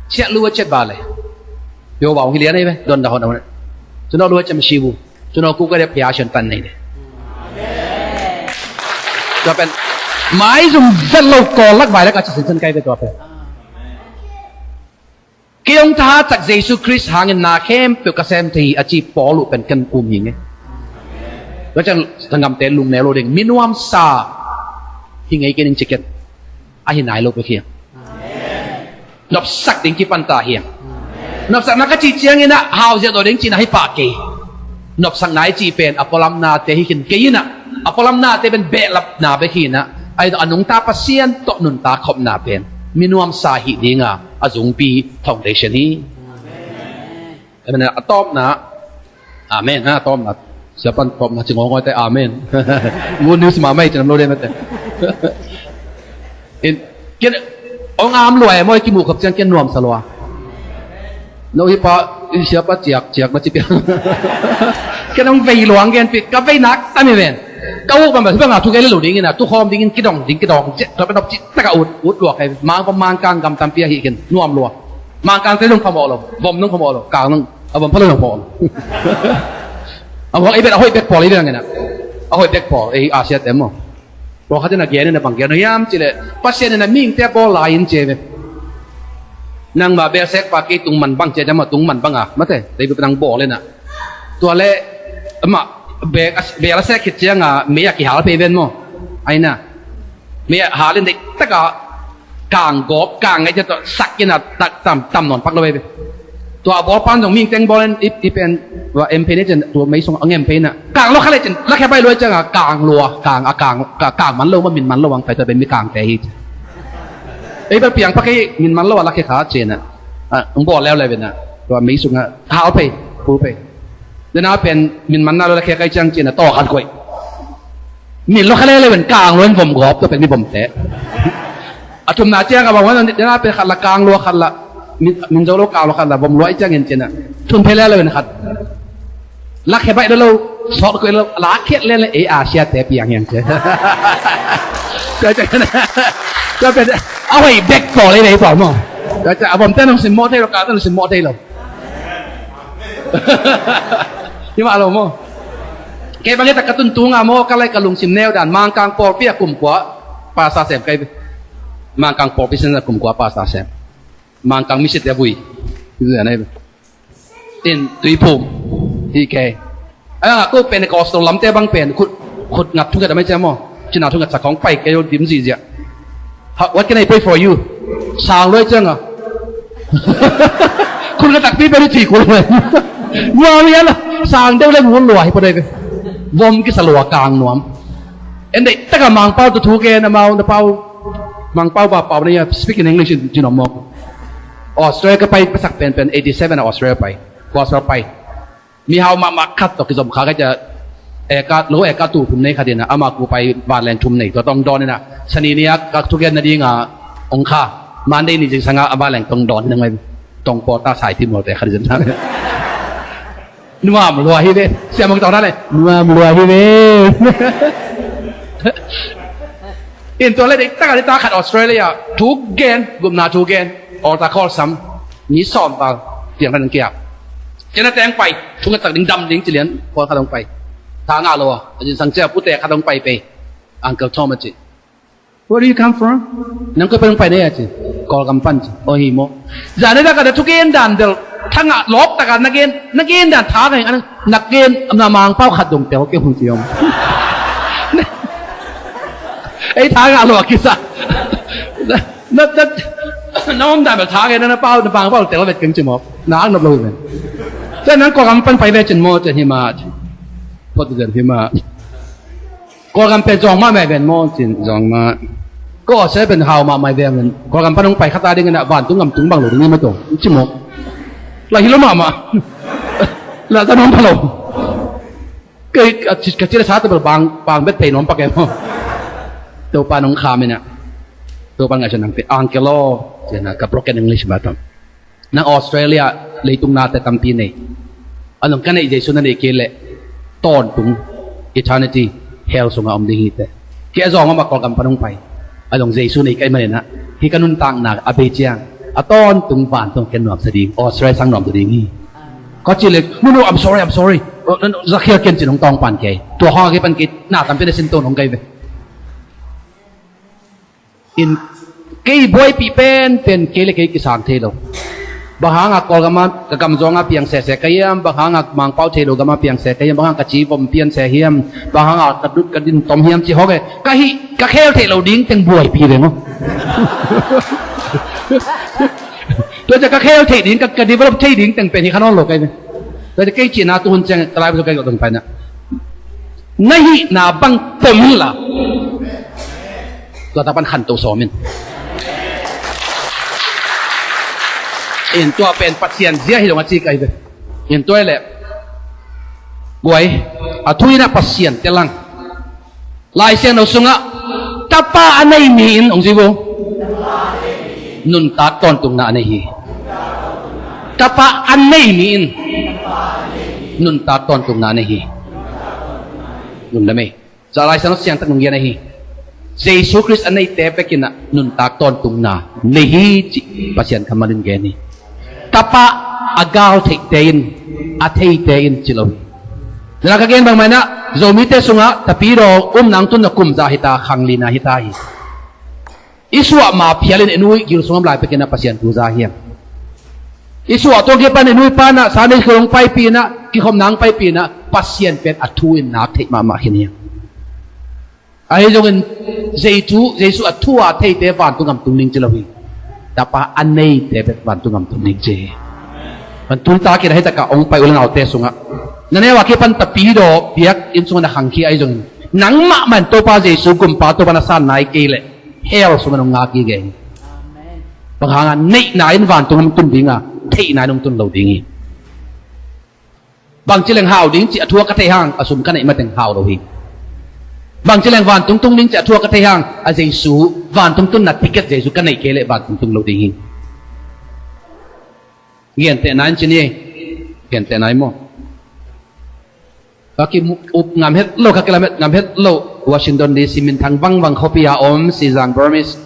Siah lu a chet ba le. Pio ba ong hi lian ei ve, don da hon a hon. Tun a lu a chet ma si bu. Tun a ku ka de pia sian tan nei de. Tua pen. Mai zum vet lo ko lak vai lak a ci sin san kai ve tua pen. Kei hong thahat tak Jesu Khrist hangin na khempeuh ka sem thei hi a ci Paul uh pen ken um hi ngei. Tua ciang tanggamte lungneu lo ding, mi nuamsa hi ngei kei ning ci ken. A hi nai lo pek hiam. Nopsak ding kipan ta hiam. Nopsakna ka cih ciangin a hau ziah zaw ding cihna hi pah kei. Nopsakna i cih pen a pualamnate hi khin kei in a, a pualamnate pen behlapna bek hi in a, a nungta Pasian tawh nuntak khopna pen mi nuamsa hih dinga a zungpi foundation hi. Amen. A tawpna, amen ha, a tawpna. Siapan tawpna ci ngawngawite amen. Good news mahmah hi ci nam lo dei mate. In, ken, ong am lua e maw, i kimuh khop ciang ken nuamsa lua. No hi pa, i siapa ciak, ciak ma ci piang. Ken ong vei luang gen pi, ka vei nak tam hi ven. Ka uk bang bang, hi bang a thu kei le lo dingin a, tu khawm dingin kidong, ding kidong, ciak, tua pen op ci, taka ut, ut luak e, mang pa mang kang gam tampi a hi ken, nuam lua. Mang kang te nong phamawh lo, vom nong phamawh lo, kang nong, a vom pha lo nong phamawh lo. A vom ei bet a hoih bek pawl ei bek ngen a. A hoih bek pawl, ei a siate maw. Pawlkhat in a gen in a bang gen uh hiam cih leh, Pasian in a mihingte a bawl lai in ci ve. Nangmah belsek pa kei tung man bang ci a, nangmah tung man bang a, mate, David nang bawl in a. Tua leh, amah, bel a, bel a sek khit ciang a, mei a kihal phei ven maw. Ai na. Mei a hal in deih tak a, kang gawp, kang ngai ciang tua sak in a, tak tam, tam nawn pak lo ve. Tua a bawl pan zong mihing teng bawl in i, i pen, tua em phei ne cin, tua mei sung a ngem phei na. Kang lua kha le cin, lakhia baih lua ciang a, kang lua, kang a kang, ka, kang man lo, ma min man lo, ang pai tua pen mi kang te hi. Ei bel piang pak hi, min man lo a lakhia kha cin a. A, ong bawl leuleu in a. Tua mei sung a, hal phei, pu phei. Dena pen, min man na lo lakhia kai ciang cin a, tawh khat koih. Min lo kha leuleu in kang lo in vom gawp, tua pen mi vom te. A thumna ciang a bang wan, dena pen khat la kang lua khat la, min, min zo lo kang lua khat la, vom lua i ciang in cin a. Thum phei leuleu in khat. Lakhia baih lo lo, sawt koih lo, lakhia leuleu, ei a siate piang hiang ci. Tua pen, a hoih bek pawl ei ve pawl maw. Tua pen, a vom te nong simmawh thei lo, kang te nong simmawh thei lo. Hi mah lo maw. Kei bang hi tak ka tun tunga maw, ka lai ka lungsim neu dan, Mangkang pawlpi a kum kua pastor sem kai. Mangkang pawlpi sin a kum kua pastor sem. Mangkang misite a vui. Hi zia nei. In Tuiphum. Hi kei. Ai nga ko Pentecostal lamte bang pen khut, khut ngat thungat a mai cia maw. Cina thungat sak khong pai kei lo dim zizia. Ha, what can I pray for you? Sang lua i ciang a. Khun ka takpi pen i ci kul lua. Nuam hi a la. Sang deuh le ngun lua hi pua dei ve. Vom kisa lua kang nuam. En deih taka Mangpau tu thu gen amau na pau. Mangpau ba pau na ia speak in English in Jinom mawk. Australia ka pai pasak pen pen eighty seven a Australia pai. Ko Australia pai. Mihau mahmah khat tawh kizom kha ka cia, eka, lo eka tu thum nei khat in a, ama ku pai vanleng thum nei, tua tong dawn in a, sani ni a ka thugen nading a ong kha, Monday ni zingsang a vanleng tong dawn in a ngai, tong pawta sai tim lote khat in a. Nuam lua hi ve, siamang tawh na le, nuam lua hi ve. In tua le dei taka dei ta khat Australia, thugen, gupna thugen, altar call sam, ni sawm tal, tiang khat in kia. Cina teng pai, thungatak ding dam ding ci lian, pawl khat hong pai. Tha ngah lo a, a zingsang cia pute khat hong pai pei. Uncle Tom a ci. Where do you come from? Nang koi pai hong pai nei a ci. Kawlgam pan ci. O hi maw. Zan ina ka da thugen dan del. Tha ngah lawp taka na gen, na gen dan tha ngah, na gen, na Mangpau khat dong tel ke hun ci om. Ei tha ngah lo a kisa. Na, na, na om dan bel tha ngah, na, na pau, na Mangpau tel vet keng ci maw. Na ang nop lo hi men. Cia nang Kawlgam pan pai ve cin maw, cia hi ma. Phot zen hi ma. Kawlgam pen zawng mahmah ven maw, cin zawng mah. Ko se pen hau mahmah ven. Kawlgam pan hong pai khat a ding in ah vantung gam tung bang lo ding hi mah tawh. Ci maw. Lai hi lo mahmah. Lah zan hong pha lo. Kei ka ci, ka ci le sa te bel bang, bang bet thei nuam pak e maw. Topa nong kham in ah. Topa ngaihsun nang te angel aw. Ci in ah ka broken English mah tawh. Nang Australia leitung nate tampi nei. A nong ka neih Jesu na neih kei leh tawntung eternity hell sungah om ding hi teh. Kei a zawng mahmah Kawlgam pan hong pai. A zong Jesu nei ka hih manin ah hih ka nuntakna a bei ciang a tawntung vantung ken nuamsa ding, Australia sang nuamsa ding hi. Ka ci leh, "No, no, I'm sorry, I'm sorry." Zakhial ken cin hong tawng pan kei. Tua hong a kei pan kei na tampi na sin tawn hong kei ve. In kei buaipih penpen kei le kei kisang thei lo. Bang hanga Kawlgam a ka gam zawng a piang sese ka hiam? Bang hanga Mangpau thei lo gam a piang se ka hiam? Bang hanga ka ci vom pian se hiam? Bang hanga ka dut ka din tom hiam ci hong e. Ka hih ka khel theih lo ding teng buaipih ve maw. Tua ciang ka khel theih ding, ka, ka develop thei ding teng pen hi kha nawn lo ka hi ve. Tua ciang kei cihna tuhun ciang ka lai pasu kei ka dong paina. Na hihna bang pom hi la. Tua ta pan khanto sawm in. In tua pen Pasian zia hi dong a ci ka hi ve. In tua hi leh guai a thu in ah Pasian te lang. Lai Siangtho sungah tapa a nei mi in hong ci vo. Nuntak tawntungna a nei hi. Tapa a nei mi in nuntak tawntungna a nei hi. Nunna mei. Za Lai Siangtho siangtak nung gen ahi. Jesu Khrist a neite bekin ah nuntak tawntungna nei hi cih Pasian kammal in gen hi. Tapa a gal theite in, a theite in ci lo hi. Nana ka gen bangmah in ah Zomite sungah tapidaw umna hong tunna kum za hita, khang lina hita hi. I suah ma phialin i nu i gil sungah om lai pekin ah Pasian thu za hiam? I suah tuang kipan i nu i pa in ah Sunday school hong paipih in ah, kikhopna hong paipih in ah Pasian pen a thu in nak theih mahmah khin hiam? Ahi zongin Jesu, Jesu a thu a theite vantung gam tung ding ci lo hi. Tapa a neite bek vantung gam tung ding ci hi. Van tul takin a hitakah hong pai u le naute sungah na neu a kipan tapidaw biakinn sungah na khangkhia ahi zongin nangmah man Topa Jesu gumpa Topa na san nai kei leh hell sungah nong ngak hi gei. Bang hanga neihna in vantung hong tun dinga theihna in hong tun lo ding hi. Bangci leng hau ding cih a thu a ka thei hang a sum ka neih mateng hau lo hi. Bangci leng vantung tung ding cih a thu a ka thei hang a Jesu vantung tunna ticket Jesu ka neih kei leh vantung tung lo ding hi. Gentehna in ci ni ei. Gentehna hi maw? Ka ki up ngam het lo, ka kilam het ngam het lo. Washington D C minthang vangvang khuapi a om Sizang Burmese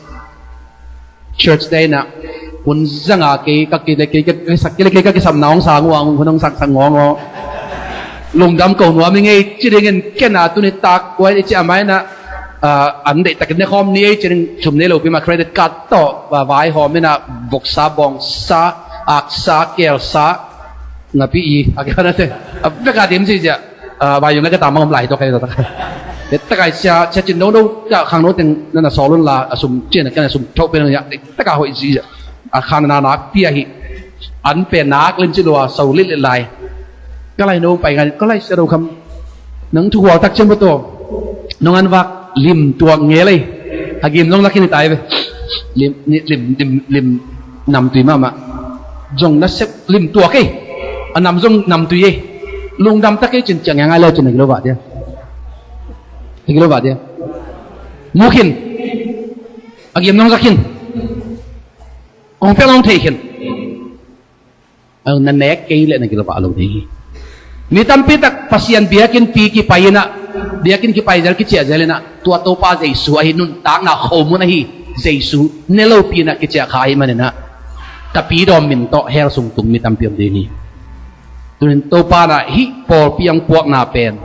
Church te in ah hun zanga kei ka kile kei ka kisak kile kei ka kisapna hong sang uh a hun hong saksak ngawngaw. Lungdam ko nuam i ngei ci dingin ken a tuni tak kuai i ci a mai in ah, ah, an deihtakin ne khawm ni ei ci ding thum nei lopi ma credit card tawh va vaihawm in ah voksa bawngsa aksa kelsa ngapi i a kei khanate a veka dim ci ciah. Ah, vai yung na ka tamang om lai to kai to ta. Te ta kai sia sia cin do do ta khang do teng na na solun la a sum cin ka na sum thok pen ya. Te ka hoi ji a khan na nak pia hi. An pe nak len ci lua sau lit lit lai. Ka lai no pai ngai ka lai sia do kham. Nang thu hual tak cin bo to. Nong an vak lim tuak nge lei. A gim nong lakin tai ve. Lim ni lim lim lim nam tui mama. Zong na sep lim tuak ei. A nam zong nam tui ei. Lungdam tak ei cin ciang ngai lo cin a gilo va dia. A gilo va dia. Mu khin. A giam nong za khin. Ong pe long thei khin. A na nek kei le na gilo va lo ding hi. Mi tampi tak Pasian biakinn pi kipai in ah biakinn kipai zel kiciah zel in ah tua Topa Jesu ahi nuntakna khomun ahi Jesu ne lopi in ah kiciah kha ahi manin ah tapidaw min tawh hell sung tung mi tampi om ding hi. Tunin Topa na hih pawlpi ang puakna pen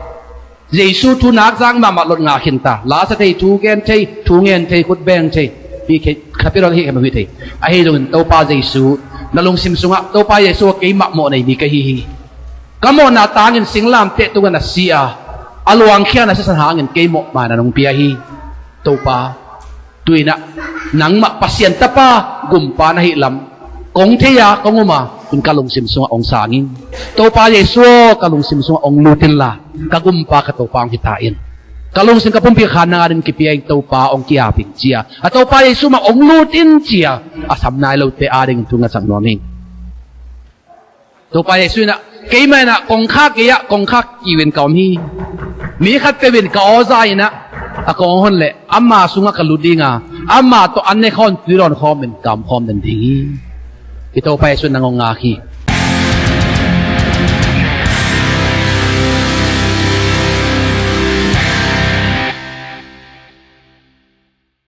Jesu thu nak zang mahmah lot ngah khin ta. Lasa thei, thu gen thei, thu ngen thei, khut beng thei. Hi khei, khapi lot hi khei ma hi thei. Ahi zongin Topa Jesu na lungsim sungah Topa Jesu a keimah mawh nei mi ka hi hi. Ka mawhna tangin singlamteh tungah na si a, a luangkhia na sisan hangin kei mawh ma na nong pia hi. Topa, tuinah nangmah Pasian Tapa gumpa na hih lam kong thei a kong um a, in ka lungsim sungah ong sang in. Topa Jesu aw, ka lungsim sungah ong lut inla ka gumpa ka Topa ong hi ta in. Ka lungsim ka pumpi kha nang ading kipia ing Topa, hong ki-ap ing ci-a, a Topa Jesu mah hong lut in ci-a a sam nai lote ading thu ngetsak nuam ing. Topa Jesu in ah, keimah in ah kongkhak kei ah, kongkhak kiu in ka om hi. Mi khat peuh in ka aw za in ah, a kong hon leh ama sungah ka lut ding a, ama tawh an ne khawm, tui dawn khawm in ka om khawm den ding hi. I Topa Jesu in nang hong ngak hi.